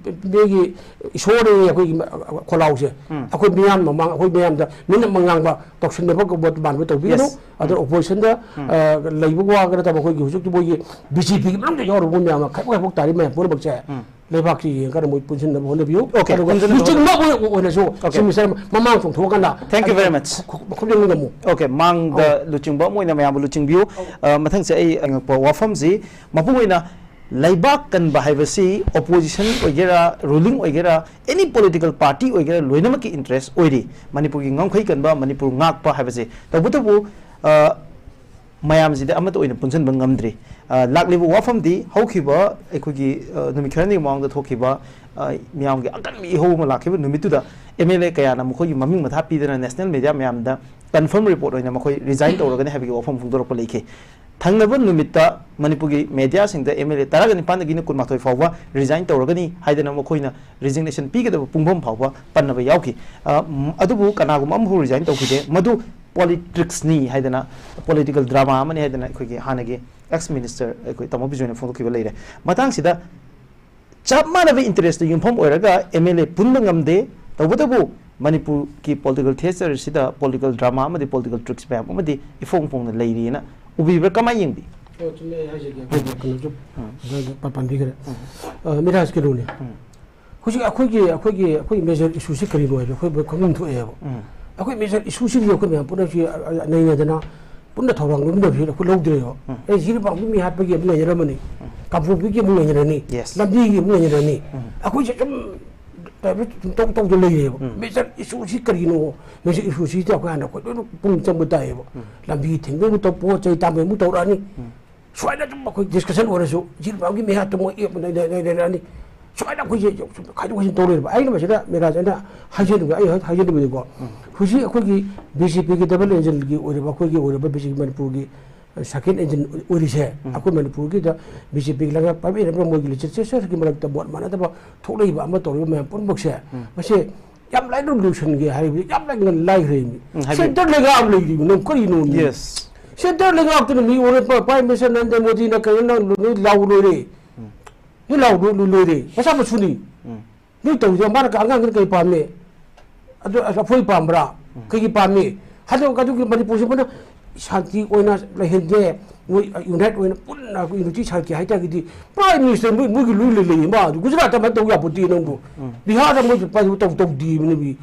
ꯃꯤꯒꯤ ꯏꯁꯣꯔꯅꯤ ꯑꯩꯈꯣꯏꯒꯤ ꯈꯣꯜꯂꯥꯎꯁꯦ꯫ ꯎꯝ꯫ ꯑꯩꯈꯣꯏ ꯃꯤꯌꯥꯝ ꯃꯃꯥꯡ, ꯑꯩꯈꯣꯏ ꯃꯤꯌꯥꯝꯗ ꯃꯤꯅ ꯃꯉꯥꯡꯕ ꯇꯧꯁꯤꯟꯅꯕ ꯃꯥꯟꯕ ꯇꯧꯕꯤꯒꯅꯨ꯫ Yes꯫ ꯑꯗꯨꯅ opposition ꯗ, ꯎꯝ꯫ ꯑ, ꯂꯩꯕ ꯋꯥꯒ ꯅꯠꯇꯕ ꯑꯩꯈꯣꯏꯒꯤ ꯍꯧꯖꯤꯛꯇꯤ ꯃꯣꯏꯒꯤ ꯕꯤ ꯖꯦ ꯄꯤ ꯒꯤ ꯃꯅꯨꯡꯗ ꯌꯥꯎꯔꯨꯕ ꯃꯌꯥꯝ ꯑꯃ ꯈꯥꯏꯕꯣꯛ ꯈꯥꯏꯕꯣꯛ ꯇꯥꯔꯤ ꯃꯌꯥꯝ ꯄꯨꯝꯅꯃꯛꯁꯦ ꯎꯝ꯫ ꯂꯩꯕꯥꯛꯁꯤ ꯌꯦꯡꯉꯀꯥꯟꯗ ꯃꯣꯏ ꯄꯨꯟꯁꯤꯟꯅꯕ ꯍꯣꯠꯅꯕꯤꯌꯨ꯫ Okay, ꯑꯗꯨꯒ ꯄꯨꯟꯁꯤꯟꯅꯕ ꯂꯨꯆꯤꯡꯕ ꯑꯣꯏ-, ꯑꯣꯏꯅꯁꯨ Okay꯫ ꯆꯤꯐ ꯃꯤꯅꯤꯁꯇꯔ ꯃꯃꯥꯡ ꯆꯣꯡꯊꯣꯛꯑꯀꯥꯟꯗ Thank you very much꯫ ꯈꯨ-, ꯈꯨ-, ꯈꯨ-, ꯈꯨ-, ꯈꯨ-, ꯈꯨ-, Okay, ꯃꯥꯡꯗ ꯂꯨꯆꯤꯡꯕ ꯑꯃ ꯑꯣꯏꯅ ꯃꯌꯥꯝꯕꯨ ꯂꯨꯆꯤꯡꯕꯤꯌꯨ꯫ ꯑ, ꯃꯊꯪꯁꯦ ꯑꯩ ꯑꯉꯛꯄ ꯋꯥꯐꯝꯁꯤ, ꯃꯄꯨꯡ ꯑꯣꯏꯅ ꯂꯩꯕꯥꯛ ꯀꯟꯕ ꯍꯥꯏꯕꯁꯤ opposition ꯑꯣꯏꯒꯦꯔꯥ, ruling ꯑꯣꯏꯒꯦꯔꯥ, any political party ꯑꯣꯏꯒꯦꯔꯥ, ꯂꯣꯏꯅꯃꯛꯀꯤ interest ꯑꯣꯏꯔꯤ꯫ ꯃꯅꯤꯄꯨꯔꯒꯤ ꯉꯝꯈꯩ ꯀꯟꯕ, ꯃꯅꯤꯄꯨꯔ ꯉꯥꯛꯄ ꯍꯥꯏꯕꯁꯦ꯫ ꯇꯧꯕꯇꯕꯨ, ꯑ, ꯃꯌꯥꯝꯁꯤꯗꯤ ꯑꯃꯠꯇ ꯑꯣꯏꯅ ꯄꯨꯟꯁꯤꯟꯕ ꯉꯝꯗ꯭ꯔꯤ꯫ ꯑ, ꯂꯥꯛꯂꯤꯕ ꯋꯥꯐꯝꯗꯤ ꯍꯧꯈꯤꯕ ꯑꯩꯈꯣꯏꯒꯤ, ꯑ, ꯅꯨꯃꯤꯠ ꯈꯔꯅꯤꯒꯤ ꯃꯃꯥꯡꯗ ꯊꯣꯛꯈꯤꯕ, ꯑ, ꯃꯤꯌꯥꯝꯒꯤ ꯑꯀꯟꯕ ꯏꯍꯧ ꯑꯃ ꯂꯥꯛꯈꯤꯕ ꯅꯨꯃꯤꯠꯇꯨꯗ M L A ꯀꯌꯥꯅ ꯃꯈꯣꯏꯒꯤ ꯃꯃꯤꯡ ꯃꯊꯥ ꯄꯤꯗꯅ national media ꯃꯌꯥꯝꯗ confirm report ꯑꯣꯏꯅ ꯃꯈꯣꯏ resign ꯇꯧꯔꯒꯅꯤ ꯍꯥꯏꯕꯒꯤ ꯋꯥꯐꯝ ꯐꯣꯡꯗꯣꯔꯛꯄ ꯂꯩꯈꯤ꯫ ꯊꯪꯅꯕ ꯅꯨꯃꯤꯠꯇ ꯃꯅꯤꯄꯨꯔꯒꯤ mediaꯁꯤꯡꯗ M L A ꯇꯔꯥꯒ ꯅꯤꯄꯥꯟꯗꯒꯤꯅ ꯀꯨꯟꯃꯥꯊꯣꯏ ꯐꯥꯎꯕ resign ꯇꯧꯔꯒꯅꯤ ꯍꯥꯏꯗꯅ ꯃꯈꯣꯏꯅ resignation ꯄꯤꯒꯗꯕ ꯄꯨꯡꯐꯝ ꯐꯥꯎꯕ ꯄꯟꯅꯕ ꯌꯥꯎꯈꯤ꯫ ꯑ, ꯝ, ꯑꯗꯨꯕꯨ ꯀꯅꯥꯒꯨꯝꯕ ꯑꯃꯐꯥꯎ resign ꯇꯧꯈꯤꯗꯦ꯫ ꯃꯗꯨ politicsꯅꯤ ꯍꯥꯏꯗꯅ, political drama ꯑꯃꯅꯤ ꯍꯥꯏꯗꯅ ꯑꯩꯈꯣꯏꯒꯤ ꯍꯥꯟꯅꯒꯤ ex minister ꯑꯩꯈꯣꯏ ꯇꯥꯃꯣ ꯕꯤꯖꯣꯏꯅ ꯐꯣꯡꯗꯣꯛꯈꯤꯕ ꯂꯩꯔꯦ꯫ ꯃꯇꯥꯡꯁꯤꯗ ꯆꯞ ꯃꯥꯟꯅꯕ interestꯇ ꯌꯨꯝꯐꯝ ꯑꯣꯏꯔꯒ M L A ꯄꯨꯟꯕ ꯉꯝꯗꯦ꯫ ꯇꯧꯕꯇꯕꯨ ꯃꯅꯤꯄꯨꯔꯒꯤ political theatreꯁꯤꯗ political drama ꯑꯃꯗꯤ political tricks ꯃꯌꯥꯝ ꯑꯃꯗꯤ ꯏꯐꯣꯡ ꯐꯣꯡꯅ ꯂꯩꯔꯤꯅ ꯎꯕꯤꯕ꯭ꯔꯥ? ꯀꯃꯥꯏꯅ ꯌꯦꯡꯕꯤ? ꯑꯣ, ꯆꯨꯝꯃꯦ, ꯑꯩ ꯍꯥꯏꯖꯒꯦ꯫ ꯑꯩꯈꯣꯏ ꯀꯩꯅꯣꯁꯨ, ꯎꯝ꯫ ꯄ-, ꯄꯟꯕꯤꯈ꯭ꯔꯦ꯫ ꯎꯝ꯫ ꯑ, ꯃꯤꯔꯥꯖ ꯀꯩꯅꯣꯅꯦ꯫ ꯎꯝ꯫ ꯍꯧꯖꯤꯛ ꯑꯩꯈꯣꯏꯒꯤ, ꯑꯩꯈꯣꯏꯒꯤ, ꯑꯩꯈꯣꯏ major issueꯁꯤ ꯀꯔꯤꯅꯣ ꯍꯥꯏꯕ ꯑꯩꯈꯣꯏ ꯈꯪꯐꯝ ꯊꯣꯛꯑꯦꯕ꯫ ꯎꯝ꯫ ꯑꯩꯈꯣꯏ major issueꯁꯤꯗꯤ ꯑꯩꯈꯣꯏ ꯃꯌꯥꯝ ꯄꯨꯝꯅꯃꯛꯁꯤ, ꯑ, ꯑ, ꯅꯩꯅꯗꯅ ꯄꯨꯟꯅ ꯊꯧꯔꯥꯡ ꯂꯧꯃꯤꯟꯅꯕꯁꯤ ꯑꯩꯈꯣꯏ ꯂꯧꯗ꯭ꯔꯦꯕ꯫ ꯎꯝ꯫ ꯑꯦ, ꯖꯤꯔꯤꯕꯥꯝꯒꯤ ꯃꯤ ꯍꯥꯠꯄꯒꯤ ꯑꯃꯨꯛ ꯅꯩꯅꯔꯝꯃꯅꯤ, ꯎꯝ꯫ ꯀꯥꯡꯄꯣꯛꯄꯤꯒꯤ ꯑꯃꯨꯛ ꯅꯩꯅꯔꯅꯤ, Yes. ꯂꯝꯕꯤꯒꯤ ꯑꯃꯨꯛ ꯅꯩꯅꯔꯅꯤ꯫ ꯎꯝ꯫ ꯑꯩꯈꯣꯏꯁꯦ ꯁꯨꯝ ꯇꯧ-, ꯇꯧ-, ꯇꯧꯗ ꯂꯩꯔꯦꯕ꯫ ꯎꯝ꯫ Major issueꯁꯤ ꯀꯔꯤꯅꯣ? Major issueꯁꯤꯗꯤ ꯑꯩꯈꯣꯏ ꯍꯥꯟꯅ ꯑꯩꯈꯣꯏ ꯂꯣꯏꯅ ꯄꯨꯛꯅꯤꯡ ꯆꯪꯕ ꯇꯥꯏꯌꯦꯕ꯫ ꯎꯝ꯫ ꯂꯝꯕꯤ ꯊꯤꯡꯕꯒꯤ ꯑꯃꯨꯛ ꯇꯧ, ꯄꯣꯠ ꯆꯩ ꯇꯥꯡꯕꯒꯤ ꯑꯃꯨꯛ ꯇꯧꯔꯛꯑꯅꯤ꯫ ꯎꯝ꯫ ꯁꯨꯃꯥꯏꯅ ꯑꯗꯨꯝ ꯑꯩꯈꯣꯏ discussion ꯑꯣꯏꯔꯁꯨ, ꯖꯤꯔꯤꯕꯥꯝꯒꯤ ꯃꯤꯍꯥꯠꯇ ꯃꯣꯏ ꯑꯦꯞ ꯂꯩ-, ꯂꯩ-, ꯂꯩ-, ꯂꯩꯔꯛꯑꯅꯤ꯫ ꯁꯨꯃꯥꯏꯅ ꯑꯩꯈꯣꯏꯁꯦ ꯈꯥꯏꯗꯣꯛ ꯈꯥꯏꯖꯤꯟ ꯇꯧ ꯂꯩꯔꯕ꯫ ꯑꯩꯅ ꯃꯁꯤꯗ ꯃꯤꯔꯥꯖ ꯑꯩꯅ ꯍꯥꯏꯖꯅꯤꯡꯕ, ꯑꯩ ꯍꯥꯏꯖꯅꯤꯡꯕꯗꯤꯀꯣ, ꯎꯝ꯫ ꯍꯧꯖꯤꯛ ꯑꯩꯈꯣꯏꯒꯤ BJPꯒꯤ double engineꯒꯤ ꯑꯣꯏꯔꯤꯕ, ꯑꯩꯈꯣꯏꯒꯤ ꯑꯣꯏꯔꯤꯕ BJP ꯃꯅꯤꯄꯨꯔꯒꯤ second engine ꯑꯣꯏꯔꯤꯁꯦ, ꯎꯝ꯫ ꯑꯩꯈꯣꯏ ꯃꯅꯤꯄꯨꯔꯒꯤꯗ BJPꯒꯤ ꯂꯩꯉꯥꯛ ꯄꯥꯏꯕꯤꯔꯤꯕ ꯃꯣꯏꯒꯤ legislatureꯒꯤ ꯃꯔꯛꯇ ꯃꯣꯠ ꯃꯥꯟꯅꯗꯕ ꯊꯣꯛꯂꯛꯏꯕ ꯑꯃ ꯇꯧꯔꯤꯕ ꯃꯌꯥꯝ ꯄꯨꯝꯅꯃꯛꯁꯦ, ꯎꯝ꯫ ꯃꯁꯦ ꯌꯥꯝ ꯂꯥꯏꯅ ꯂꯣꯏꯁꯤꯟꯒꯦ ꯍꯥꯏꯕꯗꯤ ꯌꯥꯝ ꯂꯥꯏꯅ ꯂꯥꯏꯈ꯭ꯔꯦ꯫ ꯎꯝ, ꯍꯥꯏꯕꯤꯌꯨ꯫ Centre ꯂꯩꯉꯥꯛ ꯑꯃ ꯂꯩꯔꯤꯕ ꯅꯪ ꯀꯔꯤꯅꯣ? Yes꯫ Centre ꯂꯩꯉꯥꯛꯇꯨꯅ ꯃꯤ ꯑꯣꯏꯔꯛꯄ Prime Minister ꯅꯔꯦꯟꯗ꯭ꯔ ꯃꯣꯗꯤꯅ ꯀꯔꯤꯅꯣ ꯅꯪ ꯂꯣꯏ ꯂꯥꯎ ꯂꯣꯏꯔꯦ꯫ ꯎꯝ꯫ ꯅꯣꯏ ꯂꯥꯎ ꯂꯣꯏ-, ꯂꯣꯏ-, ꯂꯣꯏꯔꯦ꯫ ꯃꯆꯥ ꯃꯁꯨꯅꯤ꯫ ꯎꯝ꯫ ꯅꯣꯏ ꯇꯧꯔꯤꯗꯣ ꯃꯥꯅ ꯑꯉꯥꯡꯗꯨꯅ ꯀꯔꯤ ꯄꯥꯝꯃꯤ? ꯑꯗꯨ ꯑꯐꯣꯏ ꯄꯥꯝꯕ꯭ꯔꯥ? ꯎꯝ꯫ ꯀꯩꯒꯤ ꯄꯥꯝꯃꯤ? ꯍꯟꯗꯛ ꯑꯗꯨꯒꯤ ꯃꯅꯤꯄꯨꯔꯁꯤ ꯄꯨꯟꯅ ꯁꯥꯟꯇꯤ ꯑꯣꯏꯅ ꯂꯩꯍꯟꯒꯦ, ꯃꯣꯏ unite ꯑꯣꯏꯅ ꯄꯨꯟꯅ ꯑꯩꯈꯣꯏ unity ꯁꯥꯟꯀꯦ ꯍꯥꯏꯇꯥꯔꯒꯗꯤ Prime Minister ꯃꯣꯏ, ꯃꯣꯏꯒꯤ ꯂꯣꯏ ꯂꯩ ꯂꯩꯌꯦ꯫ ꯃꯥ ꯑꯗꯨ ꯒꯨꯖꯔꯥꯠꯇ ꯑꯃ ꯇꯧ ꯌꯥꯄꯣꯠꯇꯦ ꯅꯪꯕꯨ꯫ ꯎꯝ꯫ ꯕꯤꯍꯥꯔꯗ ꯃꯣꯏꯁꯨ ꯄꯥꯏꯕ ꯇꯧ-, ꯇꯧꯗꯦ ꯃꯤꯅꯕꯤ꯫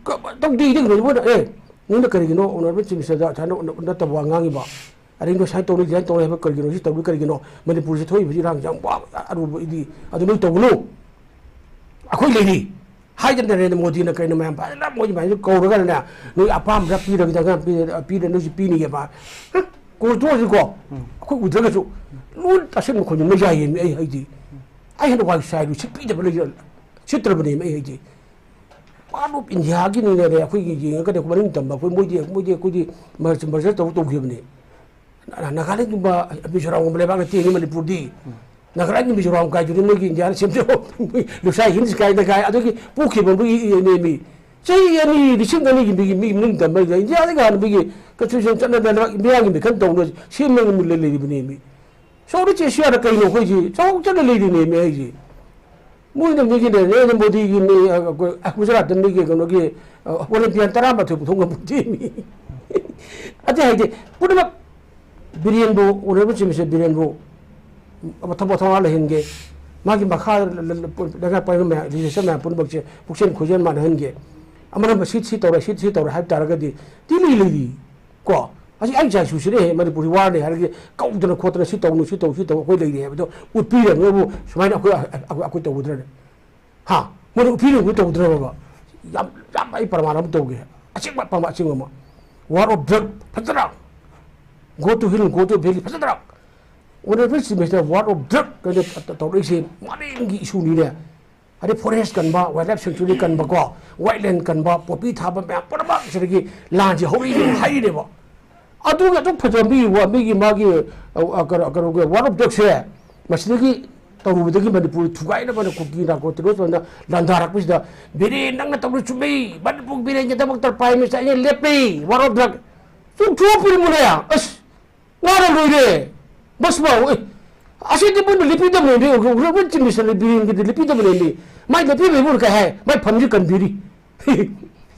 ꯀ-, ꯇꯧꯗꯦ ꯏꯗꯤ ꯀꯩꯅꯣ ꯃꯣꯏꯅ, ꯑꯦ, ꯅꯣꯏꯅ ꯀꯔꯤꯒꯤꯅꯣ Honourable Chief Ministerꯗ ꯑꯁꯥꯏꯅ ꯎꯟꯅ-, ꯅꯠꯇꯕ ꯋꯥ ꯉꯥꯡꯉꯤꯕ? ꯑꯗꯩ ꯅꯣꯏ ꯁꯨꯃꯥꯏꯅ ꯇꯧꯅꯤ, ꯗꯤꯖꯥꯏꯟ ꯇꯧꯅꯤ ꯍꯥꯏꯕ ꯀꯔꯤꯒꯤꯅꯣ? ꯁꯤ ꯇꯧꯅꯤ ꯀꯔꯤꯒꯤꯅꯣ? ꯃꯅꯤꯄꯨꯔꯁꯤ ꯊꯣꯛꯏꯕꯁꯤ ꯏꯔꯥꯡꯁꯤ ꯌꯥꯝ ꯋꯥꯕ ꯑꯔꯨꯕ ꯏꯗꯤ꯫ ꯑꯗꯨ ꯅꯣꯏ ꯇꯧꯒꯅꯨ꯫ ꯑꯩꯈꯣꯏ ꯂꯩꯔꯤ꯫ ꯍꯥꯏꯗꯅ ꯅꯔꯦꯟꯗ꯭ꯔ ꯃꯣꯗꯤꯅ ꯀꯩꯅꯣ ꯃꯌꯥꯝ ꯐꯖꯅ ꯃꯣꯏ ꯃꯌꯥꯝꯁꯨ ꯀꯧꯔꯒꯅꯦ, ꯅꯣꯏ ꯑꯄꯥꯝꯕ ꯄꯤꯔꯒ ꯄꯤꯔ ꯅꯣꯏꯁꯨ ꯄꯤꯅꯤꯌꯦꯕ꯫ ꯀꯣꯔꯇꯣꯁꯤꯀꯣ ꯑꯩꯈꯣꯏ ꯎꯗ꯭ꯔꯒꯁꯨ ꯂꯣꯏ ꯇꯥꯁꯟꯕ ꯈꯣꯠꯅ ꯃꯣꯏ ꯌꯥꯏꯌꯦ꯫ ꯑꯩ ꯍꯥꯏꯗꯤ ꯑꯩ ꯍꯦꯟꯅ ꯋꯥꯏ ꯆꯥꯏꯔꯨ ꯁꯤꯠꯄꯤꯗꯕ ꯂꯩ ꯁꯤꯠꯇ꯭ꯔꯕꯅꯦꯕ꯫ ꯑꯩ ꯍꯥꯏꯗꯤ ꯄꯥꯔꯠ ꯑꯣꯐ ꯏꯟꯗꯤꯌꯥꯒꯤꯅꯤꯅꯦ꯫ ꯑꯩꯈꯣꯏꯒꯤ ꯌꯦꯡꯉꯒꯗꯤ ꯑꯩꯈꯣꯏ ꯃꯅꯤꯡ ꯇꯝꯕ ꯑꯩꯈꯣꯏ ꯃꯣꯏꯗꯤ ꯃꯣꯏꯗꯤ ꯑꯩꯈꯣꯏꯗꯤ ꯃꯔꯖꯔ ꯇꯧ ꯇꯧꯈꯤꯕꯅꯦ꯫ ꯅꯥꯒꯥꯂꯦꯟꯒꯨꯝꯕ ꯃꯤꯖꯣꯔꯥꯝꯒꯨꯝꯕ ꯂꯩꯕꯥꯛ ꯅꯠꯇꯦꯅꯦ ꯃꯅꯤꯄꯨꯔꯗꯤ꯫ ꯅꯥꯒꯥꯂꯦꯟꯒꯤ ꯃꯤꯖꯣꯔꯥꯝ ꯀꯥꯏꯗꯨꯗꯤ ꯃꯣꯏꯒꯤ ꯏꯟꯗꯤꯌꯥꯅ ꯁꯦꯝꯖꯕ ꯂꯨꯁꯥꯏ ꯍꯤꯜꯁ ꯀꯥꯏꯅ ꯀꯥꯏ ꯑꯗꯨꯒꯤ ꯄꯣꯛꯈꯤꯕ ꯃꯣꯏꯒꯤ ꯅꯦꯃꯤ꯫ ꯆꯍꯤ ꯑꯅꯤ, ꯂꯤꯁꯤꯡ ꯑꯅꯤꯒꯤ ꯃꯤꯒꯤ ꯃꯤ ꯃꯅꯤꯡ ꯇꯝꯕ ꯏꯟꯗꯤꯌꯥꯗꯒꯤ ꯍꯥꯟꯅ ꯃꯤꯒꯤ ꯀꯟꯁꯇꯤꯇ꯭ꯌꯨꯁꯟ ꯆꯠꯅꯗꯅ ꯃꯤꯌꯥꯝꯒꯤ ꯃꯤꯈꯜ ꯇꯧꯅ ꯁꯦꯝꯃꯒ ꯂꯩꯔꯤꯕꯅꯦꯃꯤ꯫ ꯁꯣꯝꯗ ꯆꯦꯁꯤꯌꯥꯗ ꯀꯩꯅꯣ ꯑꯩꯈꯣꯏꯁꯤ ꯆꯥꯎ ꯆꯠꯅ ꯂꯩꯔꯤꯅꯦꯃꯤ ꯑꯩꯁꯦ꯫ ꯃꯣꯏꯅ ꯃꯤꯒꯤ ꯅꯔꯦꯟꯗ꯭ꯔ ꯃꯣꯗꯤꯒꯤ ꯃꯤ, ꯑ, ꯑ, ꯒꯨꯖꯔꯥꯠꯇ ꯃꯤꯒꯤ ꯀꯩꯅꯣꯒꯤ, ꯑ, ꯑꯣꯂꯤꯝꯄꯤꯌꯥꯟ ꯇꯔꯥꯃꯥꯊꯣꯏ ꯄꯨꯊꯣꯛ ꯉꯝꯄꯣꯟꯇꯦ ꯃꯤ꯫ ꯑꯇꯩ ꯍꯥꯏꯗꯤ ꯄꯨꯝꯅꯃꯛ ꯕꯤꯔꯦꯟꯕꯨ, ꯑꯣꯅꯔꯦꯕꯜ ꯆꯤꯐ ꯃꯤꯅꯤꯁꯇꯔ ꯕꯤꯔꯦꯟꯕꯨ ꯃꯊꯧ ꯃꯊꯧ ꯂꯩꯍꯟꯒꯦ꯫ ꯃꯥꯒꯤ ꯃꯈꯥ ꯂ-, ꯂ-, ꯂ-, ꯂꯩꯉꯥꯛ ꯄꯥꯏꯕ ꯃꯌꯥꯝ, ꯂꯤꯗꯔꯁꯤꯞ ꯃꯌꯥꯝ ꯄꯨꯝꯅꯃꯛꯁꯦ ꯄꯨꯛꯆꯦꯜ ꯈꯣꯏꯖꯦꯜ ꯃꯥꯟꯅꯍꯟꯒꯦ꯫ ꯑꯃꯅ ꯁꯤ, ꯁꯤ ꯇꯧꯔꯦ, ꯁꯤ, ꯁꯤ ꯇꯧꯔꯦ ꯍꯥꯏꯕ ꯇꯥꯔꯒꯗꯤ ꯇꯤꯂꯤ ꯂꯩꯔꯤ꯫ ꯀꯣ? ꯑꯁꯤ ꯑꯩ ꯏꯆꯥ ꯏꯁꯨꯁꯤꯅ ꯍꯦꯛ ꯃꯅꯤꯄꯨꯔꯤ ꯋꯥꯔꯅꯤ ꯍꯥꯏꯔꯒ ꯀꯧꯗꯅ ꯈꯣꯠꯇꯅ ꯁꯤ ꯇꯧꯅꯨ, ꯁꯤ ꯇꯧ, ꯁꯤ ꯇꯧ ꯑꯩꯈꯣꯏ ꯂꯩꯔꯤ ꯍꯥꯏꯕꯗꯣ ꯎꯠꯄꯤꯔꯕꯅꯕꯨ ꯁꯨꯃꯥꯏꯅ ꯑꯩꯈꯣꯏ, ꯑꯩꯈꯣꯏ, ꯑꯩꯈꯣꯏ ꯇꯧꯒꯗ꯭ꯔꯅꯦ? ꯍꯥ? ꯃꯣꯏꯅ ꯎꯠꯄꯤꯔꯕꯅꯕꯨ ꯇꯧꯗ꯭ꯔꯕ? ꯌꯥꯝ, ꯌꯥꯝ ꯑꯩ ꯄ꯭ꯔꯃꯥꯟ ꯑꯃ ꯇꯧꯒꯦ꯫ ꯑꯆꯤꯡꯕ ꯄ꯭ꯔꯃꯥꯟ ꯑꯆꯤꯡꯕ ꯑꯃ꯫ War of drug ꯐꯖꯅ꯫ Go to hill, go to valley ꯐꯖꯅ꯫ Honorable Chief Minister, war of drug ꯀꯩꯅꯣ ꯇꯧꯔꯛꯏꯁꯦ ꯃꯥꯂꯦꯝꯒꯤ ꯏꯁꯨꯅꯤꯅꯦ꯫ ꯑꯗꯩ ꯐꯣꯔꯦꯁ ꯀꯟꯕ, ꯋꯥꯏꯜ ꯂꯥꯏꯐ ꯁꯦꯡꯆꯨꯔꯤ ꯀꯟꯕꯀꯣ, ꯋꯥꯏꯠꯂꯦꯟ ꯀꯟꯕ, ꯄꯣꯄꯤ ꯊꯥꯕ ꯃꯌꯥꯝ ꯄꯨꯝꯅꯃꯛ ꯁꯤꯗꯒꯤ ꯂꯥꯟꯁꯦ ꯍꯧꯔꯛꯏꯅꯦ ꯍꯥꯏꯔꯤꯅꯦꯕ꯫ ꯑꯗꯨꯒꯤ ꯑꯗꯨꯝ ꯐꯖꯕ ꯃꯤꯒꯤ ꯋꯥ-, ꯃꯤꯒꯤ ꯃꯥꯒꯤ, ꯑ, ꯑ, ꯀꯩꯅꯣ, ꯀꯩꯅꯣꯒꯤ ꯋꯥꯔꯜ ꯑꯣꯐ ꯗ꯭ꯔꯒꯁꯦ ꯃꯁꯤꯗꯒꯤ ꯇꯧꯔꯨꯕꯗꯒꯤ ꯃꯅꯤꯄꯨꯔ ꯊꯨꯒꯥꯏꯅꯕꯅ ꯀꯨꯀꯤ ꯅꯥꯔꯀꯣ ꯇꯦꯔꯣꯔꯤꯁ ꯑꯣꯏꯅ ꯂꯥꯟꯗꯥꯔꯛꯄꯁꯤꯗ ꯕꯤꯔꯦꯟ ꯅꯪꯅ ꯇꯧꯔꯤ ꯆꯨꯝꯃꯤ, ꯃꯅꯤꯄꯨꯔ ꯕꯤꯔꯦꯟꯒꯤꯗꯃꯛꯇ ꯄ꯭ꯔꯥꯏꯝ ꯃꯤꯅꯤꯁꯇꯔ ꯑꯩꯅ ꯂꯦꯞꯄꯤ, ꯋꯥꯔꯜ ꯑꯣꯐ ꯗ꯭ꯔꯒ ꯆꯨꯝꯊꯣꯛꯄꯤꯔꯝꯃꯨꯅꯦ꯫ ꯑꯁ! ꯋꯥꯅ ꯂꯣꯏꯔꯦ꯫ ꯕꯁ ꯃꯥ, ꯑꯦ, ꯑꯁꯤꯗꯤ ꯃꯣꯏꯅ ꯂꯦꯞꯄꯤꯗꯕꯅꯦ, ꯔꯦꯚꯦꯟ ꯆꯤꯐ ꯃꯤꯅꯤꯁꯇꯔ ꯕꯤꯔꯦꯟꯒꯤꯗꯤ ꯂꯦꯞꯄꯤꯗꯕꯅꯦ꯫ ꯃꯥꯏ ꯂꯦꯞꯄꯤꯕꯩꯕꯨ ꯀꯩ ꯍꯥꯏ? ꯃꯥꯏ ꯐꯝꯁꯤ ꯀꯟꯕꯤꯔꯤ꯫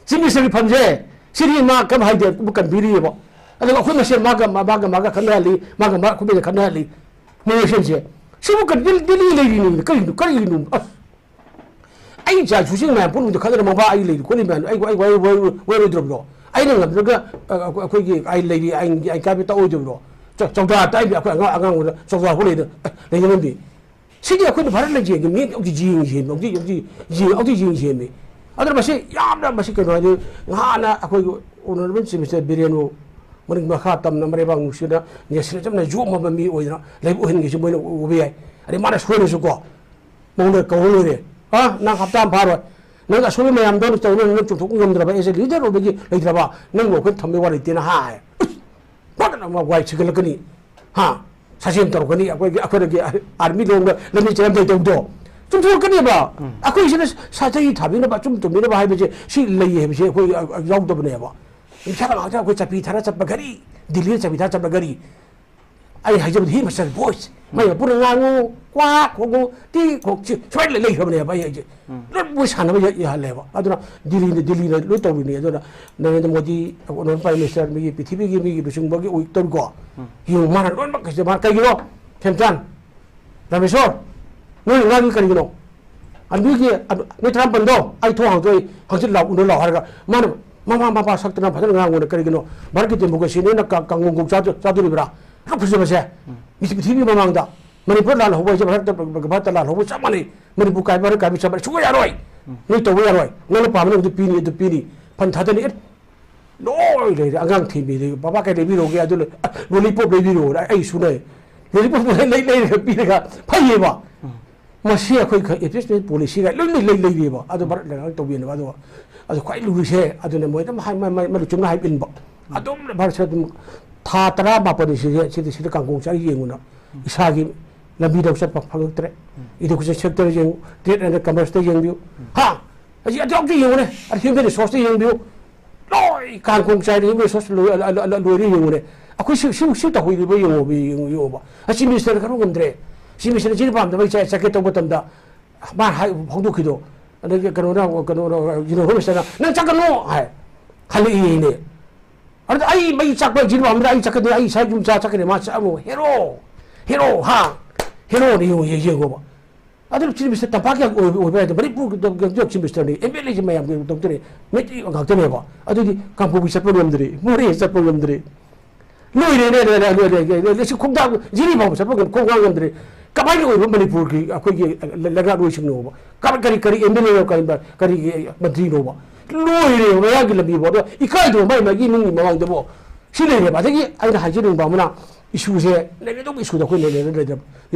ꯆꯤꯐ ꯃꯤꯅꯤꯁꯇꯔꯒꯤ ꯐꯝꯁꯦ, ꯁꯤꯗꯤ ꯃꯥ ꯀꯩꯝ ꯍꯥꯏꯗꯦ, ꯀꯟꯕꯤꯔꯤꯑꯕ꯫ ꯑꯗꯨꯒ ꯑꯩꯈꯣꯏ ꯃꯁꯦꯟ ꯃꯥꯒ, ꯃꯥꯒ, ꯃꯥꯒ ꯈꯠꯅꯍꯜꯂꯤ, ꯃꯥꯒ ꯃꯥ, ꯑꯩꯈꯣꯏ ꯃꯁꯦꯟ ꯈꯠꯅꯍꯜꯂꯤ꯫ ꯃꯣꯏ ꯃꯁꯦꯟꯁꯦ꯫ ꯁꯤꯕꯨ ꯀꯟ-, ꯗꯦꯜꯂꯤ, ꯗꯦꯜꯂꯤ ꯂꯩꯔꯤꯅꯤ, ꯀꯔꯤꯅꯣ, ꯀꯔꯤꯒꯤꯅꯣ? ꯑꯁ! ꯑꯩ ꯏꯆꯥ ꯏꯁꯨꯁꯤꯡ ꯃꯌꯥꯝ ꯄꯨꯝꯅꯃꯛꯇ ꯈꯠꯅꯔ ꯃꯃꯥ ꯑꯩ ꯂꯩꯔꯤ ꯈꯣꯠꯂꯤ ꯃꯌꯥꯝꯗꯣ ꯑꯩ, ꯑꯩ, ꯑꯩ, ꯑꯩ, ꯑꯣꯏꯔꯣꯏꯗ꯭ꯔꯕꯗꯣ? ꯑꯩꯅ ꯉꯝꯗ꯭ꯔꯒ, ꯑ, ꯑꯩꯈꯣꯏ, ꯑꯩꯈꯣꯏꯒꯤ ꯑꯩ ꯂꯩꯔꯤ, ꯑꯩ, ꯑꯩ ꯀꯥꯏꯕ ꯇꯛꯑꯣꯏꯗꯕꯗꯣ? ꯆꯧ- ꯆꯧꯗ꯭ꯔꯥ ꯇꯥꯛꯏꯕꯤ ꯑꯩꯈꯣꯏ ꯑꯉꯥꯡ ꯑꯉꯥꯡꯕꯗ ꯆꯧꯗ꯭ꯔꯥ ꯍꯣꯠꯂꯤꯗ ꯂꯩꯅꯔꯝꯕꯤ꯫ ꯁꯤꯗꯤ ꯑꯩꯈꯣꯏꯅ ꯚꯥꯔꯠ ꯂꯩꯖꯦꯜꯒꯤ ꯃꯤ ꯍꯧꯖꯤꯛ ꯌꯦꯡꯁꯦ ꯍꯧꯖꯤꯛ ꯍꯧꯖꯤꯛ ꯌꯦꯡ ꯍꯧꯖꯤꯛ ꯌꯦꯡꯁꯦꯃꯤ꯫ ꯑꯗꯨꯅ ꯃꯁꯤ ꯌꯥꯝꯅ ꯃꯁꯤ ꯀꯩꯅꯣ ꯍꯥꯏꯗꯤ ꯉꯍꯥꯟꯅ ꯑꯩꯈꯣꯏꯒꯤ ꯑꯣꯅꯔꯦꯕꯜ ꯆꯤꯐ ꯃꯤꯅꯤꯁꯇꯔ ꯕꯤꯔꯦꯟꯕꯨ ꯃꯅꯤꯡ ꯃꯈꯥ ꯇꯝꯅ ꯃꯔꯩꯕꯥꯛ ꯅꯨꯡꯁꯤꯅ ꯅꯦꯁꯅꯦꯂꯤꯖꯝꯅ ꯌꯣꯛꯃꯕ ꯃꯤ ꯑꯣꯏꯗꯅ ꯂꯩꯕ ꯑꯣꯏꯍꯟꯒꯦꯁꯤ ꯃꯣꯏꯅ ꯎꯕ ꯌꯥꯏ꯫ ꯑꯗꯩ ꯃꯥꯅ ꯁꯣꯏꯔꯁꯨꯀꯣ ꯃꯉꯣꯟꯗ ꯀꯧꯔ ꯂꯣꯏꯔꯦ꯫ ꯑ ꯅꯪ ꯍꯞꯇꯥ ꯑꯃ ꯐꯥꯔꯣꯏ꯫ ꯅꯪ ꯑꯁꯣꯏꯕ ꯃꯌꯥꯝꯗꯣ ꯇꯧꯅ ꯅꯪ ꯆꯨꯝꯊꯣꯛꯄ ꯉꯝꯗ꯭ꯔꯕ ꯑꯦꯁ ꯑꯦ ꯂꯤꯗꯔ ꯑꯣꯏꯕꯒꯤ ꯂꯩꯇ꯭ꯔꯕ ꯅꯪꯕꯨ ꯑꯩꯈꯣꯏꯅ ꯊꯝꯕꯩ ꯋꯥ ꯂꯩꯇꯦꯅ ꯍꯥꯏ꯫ ꯐꯖꯅ ꯑꯃ ꯋꯥꯏ ꯁꯤꯒꯠꯂꯛꯀꯅꯤ꯫ ꯍꯥ? ꯁꯥꯖꯦꯟ ꯇꯧꯔꯛꯀꯅꯤ꯫ ꯑꯩꯈꯣꯏꯒꯤ ꯑꯩꯈꯣꯏꯗꯒꯤ ꯑꯥꯔꯃꯤ ꯂꯣꯝꯗ ꯂꯝꯕꯤ ꯆꯦꯜꯂꯝꯗꯥꯏ ꯇꯧꯕꯗꯣ ꯆꯨꯝꯊꯣꯛꯀꯅꯦꯕ꯫ ꯑꯩꯈꯣꯏꯁꯤꯅ ꯁꯥꯖꯩ ꯊꯥꯕꯤꯅꯕ ꯑꯆꯨꯝ ꯇꯧꯕꯤꯅꯕ ꯍꯥꯏꯕꯁꯦ ꯁꯤ ꯂꯩ ꯍꯥꯏꯕꯁꯦ ꯑꯩꯈꯣꯏ ꯌꯥꯎꯗꯕꯅꯦꯕ꯫ ꯅꯨꯡꯁꯥ ꯉꯥꯛꯇ ꯑꯩꯈꯣꯏ ꯆꯠꯄꯤ ꯊꯥꯔ ꯆꯠꯄ ꯒꯥꯔꯤ, ꯗꯤꯜꯂꯤꯗ ꯆꯠꯄꯤ ꯊꯥꯔ ꯆꯠꯄ ꯒꯥꯔꯤ꯫ ꯑꯩ ꯍꯥꯏꯖꯕꯗꯤ ꯍꯤ ꯃꯆꯜ ꯚꯣꯏꯁ ꯃꯥꯏ ꯃꯄꯨꯅ ꯉꯥꯡꯉꯨ ꯀ꯭ꯋꯥ ꯈꯣꯡꯉꯨ ꯇꯤ ꯈꯣꯡ ꯁꯤ ꯁꯨꯃꯥꯏꯅ ꯂꯩꯈ꯭ꯔꯕꯅꯦꯕ꯫ ꯑꯩ ꯑꯩꯁꯦ ꯂꯣꯏ ꯃꯣꯏ ꯁꯥꯟꯅꯕ ꯌꯥ- ꯌꯥꯍꯜꯂꯦꯕ꯫ ꯑꯗꯨꯅ ꯗꯤꯜꯂꯤꯅ ꯗꯤꯜꯂꯤꯅ ꯂꯣꯏ ꯇꯧꯔꯤꯅꯤ꯫ ꯑꯗꯨꯅ Narendra Modi honourable prime minister ꯃꯤꯒꯤ ꯄ꯭ꯔꯤꯊꯤꯕꯤꯒꯤ ꯃꯤꯒꯤ ꯂꯨꯆꯤꯡꯕꯒꯤ ꯑꯣꯏ ꯇꯧꯔꯤꯀꯣ꯫ ꯌꯦꯡꯉꯨ ꯃꯥꯅ ꯂꯣꯏꯅꯃꯛ ꯀꯩꯁꯦ ꯃꯥꯅ ꯀꯩꯒꯤꯅꯣ ꯈꯦꯝꯆꯥꯟ ꯔꯥꯃꯦꯁꯣꯔ ꯅꯣꯏ ꯉꯥꯡꯉꯤ ꯀꯔꯤꯒꯤꯅꯣ? ꯑꯗꯨꯒꯤ ꯑꯗꯨ- ꯅꯣꯏ ꯇꯔꯥꯃꯥꯄꯟꯗꯣ ꯑꯩ ꯊꯣꯡ ꯍꯥꯡꯗꯣꯛꯏ ꯍꯪꯆꯤꯠ ꯂꯥꯛꯑꯣ ꯎꯅ ꯂꯥꯛꯑꯣ ꯍꯥꯏꯔꯒ ꯃꯥꯅ ꯃꯃꯥ ꯃꯄꯥ ꯁꯛꯇꯅ ꯐꯖꯅ ꯉꯥꯡꯉꯨꯅ ꯀꯔꯤꯒꯤꯅꯣ? ꯚꯥꯔꯠꯀꯤ ꯗꯦꯃꯣꯀ꯭ꯔꯦꯁꯤ ꯅꯣꯏꯅ ꯀ- ꯀꯥꯡꯒꯣꯡ ꯆꯥꯗꯣ- ꯆꯥꯗꯣꯔꯤꯕ꯭ꯔꯥ? ꯌꯥꯝ ꯐꯖꯕꯁꯦ ꯃꯤꯁ ꯄ꯭ꯔꯤꯊꯤꯕꯤ ꯃꯃꯥꯡꯗ ꯃꯅꯤꯄꯨꯔ ꯂꯥꯜ ꯍꯧꯕ ꯍꯥꯏꯁꯦ ꯚꯥꯔꯠꯇ ꯚꯥꯔꯠꯇ ꯂꯥꯜ ꯍꯧꯕ ꯆꯞ ꯃꯥꯟꯅꯩ꯫ ꯃꯅꯤꯄꯨꯔ ꯀꯥꯏꯕ ꯚꯥꯔꯠ ꯀꯥꯏꯕ ꯆꯞ ꯃꯥꯟꯅꯩ꯫ ꯁꯨꯡꯌꯥ ꯌꯥꯔꯣꯏ꯫ ꯅꯣꯏ ꯇꯧꯕ ꯌꯥꯔꯣꯏ꯫ ꯅꯪꯅ ꯄꯥꯝꯕ ꯑꯗꯨ ꯄꯤꯅꯤ ꯑꯗꯨ ꯄꯤꯅꯤ꯫ ꯐꯟ ꯊꯥꯗꯅꯤ꯫ ꯑꯦ, ꯂꯣꯏ ꯂꯩꯔꯦ꯫ ꯑꯉꯥꯡ ꯊꯦꯝꯕꯤꯔꯦ꯫ ꯕꯕꯥ ꯀꯩ ꯂꯩꯕꯤꯔꯣꯒꯦ? ꯑꯗꯨ ꯂꯩ- ꯑ, ꯂꯣꯂꯤꯄꯣꯞ ꯂꯩꯕꯤꯔꯣ꯫ ꯑꯩ ꯁꯨꯅꯩ꯫ ꯂꯣꯂꯤꯄꯣꯞ ꯂꯩ- ꯂꯩ- ꯂꯩꯔꯒ ꯄꯤꯔꯒ ꯐꯩꯌꯦꯕ꯫ ꯃꯁꯤ ꯑꯩꯈꯣꯏ ꯈ- ꯑꯦꯗꯚꯔꯇꯥꯏꯁꯃꯦꯟ ꯄꯣꯂꯤꯁꯤꯒ ꯂꯣꯏ ꯂꯩ- ꯂꯩ- ꯂꯩꯔꯤꯕ꯫ ꯑꯗꯨ ꯃꯔꯛ ꯂꯩꯔꯒ ꯇꯧꯕꯤꯅꯕ꯫ ꯑꯗꯨꯒ ꯑꯗꯨ ꯈ꯭ꯋꯥꯏ ꯂꯨꯔꯤꯁꯦ ꯑꯗꯨꯅ ꯃꯣꯏ ꯑꯗꯨꯝ ꯍꯥꯏ- ꯃ- ꯃ- ꯃ- ꯂꯨꯆꯤꯡꯅ ꯍꯥꯏꯕ ꯏꯟꯕ꯫ ꯑꯗꯨꯝ ꯚꯥꯔꯠꯁꯤꯗ ꯑꯗꯨꯝ ꯊꯥ ꯇꯔꯥ ꯃꯥꯄꯟ ꯁꯤꯗ ꯁꯤꯗ ꯁꯤꯗ ꯀꯥꯡꯈꯣꯡ ꯆꯥꯏ ꯌꯦꯡꯉꯨꯅ ꯏꯁꯥꯒꯤ ꯂꯝꯕꯤꯗ ꯆꯠꯄ ꯐꯪꯉꯛꯇ꯭ꯔꯦ꯫ ꯏꯗꯨꯀꯦꯁꯟ ꯁꯦꯛꯇꯔ ꯌꯦꯡꯉꯨ, ꯇ꯭ꯔꯦꯗ ꯑꯦꯟ ꯀꯃꯔꯁꯇ ꯌꯦꯡꯕꯤꯌꯨ꯫ ꯍꯥ? ꯑꯁꯤ ꯑꯗꯨ ꯑꯝꯇ ꯌꯦꯡꯉꯨꯅꯦ꯫ ꯑꯗ ꯍ꯭ꯌꯨꯃꯦꯟ ꯔꯤꯁꯣꯔꯁꯇ ꯌꯦꯡꯕꯤꯌꯨ꯫ ꯂꯣꯏ ꯀꯥꯡꯈꯣꯡ ꯆꯥꯏꯔꯦ, ꯍ꯭ꯌꯨꯃꯦꯟ ꯔꯤꯁꯣꯔꯁ ꯂꯣꯏ- ꯑ- ꯑ- ꯑ- ꯂꯣꯏꯔꯦ ꯌꯦꯡꯉꯨꯅꯦ꯫ ꯑꯩꯈꯣꯏ ꯁꯤ ꯁꯤ ꯁꯤ ꯇꯧꯍꯧꯔꯤꯕ ꯌꯦꯡꯉꯣꯕ ꯌꯦꯡꯉꯣꯕ꯫ ꯑꯁꯤ ꯃꯤꯅꯤꯁꯇꯔꯅ ꯈꯔ ꯉꯝꯗ꯭ꯔꯦ꯫ ꯁꯤ ꯃꯤꯅꯤꯁꯇꯔꯅ ꯁꯤꯅ ꯄꯥꯝꯗꯕ ꯑꯩ ꯆꯠꯀꯦ ꯇꯧꯕ ꯃꯇꯝꯗ ꯃꯥ ꯍꯥꯏ ꯐꯣꯡꯗꯣꯛꯈꯤꯗꯣ꯫ ꯑꯗꯒꯤ ꯀꯩꯅꯣꯅ ꯀꯩꯅꯣꯅ ꯌꯨꯅꯤꯐꯣꯔꯝ ꯃꯤꯅꯤꯁꯇꯔꯅ ꯅꯪ ꯆꯠꯀꯅꯨ ꯍꯥꯏ꯫ ꯍꯜꯂꯛꯏꯅꯦ꯫ ꯑꯗꯨꯗ ꯑꯩ ꯃꯩ ꯆꯥꯛꯄ ꯖꯤꯔꯤꯕꯥꯝꯗ ꯑꯩ ꯆꯠꯀꯅꯤ, ꯑꯩ ꯏꯁꯥ ꯌꯨꯝ ꯆꯥ ꯆꯠꯀꯅꯤ꯫ ꯃꯥ ꯆꯠꯂꯝꯃꯣ꯫ ꯍꯦꯔꯣ! ꯍꯦꯔꯣ! ꯍꯥ? ꯍꯦꯔꯣꯅ ꯌꯦꯡꯉꯣ, ꯌꯦꯡ- ꯌꯦꯡꯉꯣꯕ꯫ ꯑꯗꯨꯅ ꯆꯤꯐ ꯃꯤꯅꯤꯁꯇꯔ ꯇꯝꯄꯥꯛꯀꯤ ꯑꯣꯏꯕ ꯑꯣꯏꯕ ꯌꯥꯏꯗ ꯃꯅꯤꯄꯨꯔꯒꯤ ꯆꯤꯐ ꯃꯤꯅꯤꯁꯇꯔꯅꯤ, ꯑꯦꯝ ꯑꯦꯜ ꯑꯦꯁꯤ ꯃꯌꯥꯝꯒꯤ ꯗꯣꯛꯇꯔꯅꯤ, ꯃꯩꯇꯩ ꯉꯥꯛꯇꯅꯦꯕ꯫ ꯑꯗꯨꯗꯤ ꯀꯥꯡꯄꯣꯛꯄꯤ ꯆꯠꯄ ꯉꯝꯗ꯭ꯔꯤ, ꯃꯣꯔꯦ ꯆꯠꯄ ꯉꯝꯗ꯭ꯔꯤ꯫ ꯂꯣꯏꯔꯦꯅꯦ, ꯂꯣꯏꯔꯦ, ꯂꯣꯏꯔꯦ, ꯂꯣꯏꯔꯦ, ꯂꯣꯏꯔꯦ꯫ ꯁꯤ ꯈꯣꯡꯊꯥꯡ ꯖꯤꯔꯤ ꯐꯥꯎꯕ ꯆꯠꯄ ꯉꯝ-, ꯈꯣꯡꯊꯥꯡ ꯉꯝꯗ꯭ꯔꯦ꯫ ꯀꯃꯥꯏꯅ ꯑꯣꯏꯕ ꯃꯅꯤꯄꯨꯔꯒꯤ ꯑꯩꯈꯣꯏꯒꯤ ꯂꯩꯉꯥꯛꯂꯣꯏꯁꯤꯡꯅꯣꯕ? ꯀꯔꯤ, ꯀꯔꯤ, ꯀꯔꯤ MLA ꯅꯣ, ꯀꯔꯤ, ꯀꯔꯤꯒꯤ ꯃꯟꯇ꯭ꯔꯤꯅꯣꯕ? ꯂꯣꯏꯔꯦ, ꯃꯌꯥꯡꯒꯤ ꯂꯝꯕꯤꯕꯣ꯫ ꯑꯗꯣ ꯏꯀꯥꯏꯗ꯭ꯔꯣ ꯃꯥꯏ ꯃꯥꯒꯤ ꯏꯃꯨꯡꯒꯤ ꯃꯃꯥꯡꯗꯕꯣ? ꯁꯤ ꯂꯩꯔꯦꯕ꯫ ꯑꯗꯒꯤ ꯑꯩꯅ ꯍꯥꯏꯖꯅꯤꯡꯕ ꯑꯃꯅ, ꯏꯁꯨꯁꯦ ꯂꯩꯔꯦ, ꯑꯗꯨꯝ ꯏꯁꯨꯗ ꯑꯩꯈꯣꯏ ꯂꯩꯔꯦ, ꯂꯩꯔꯦ꯫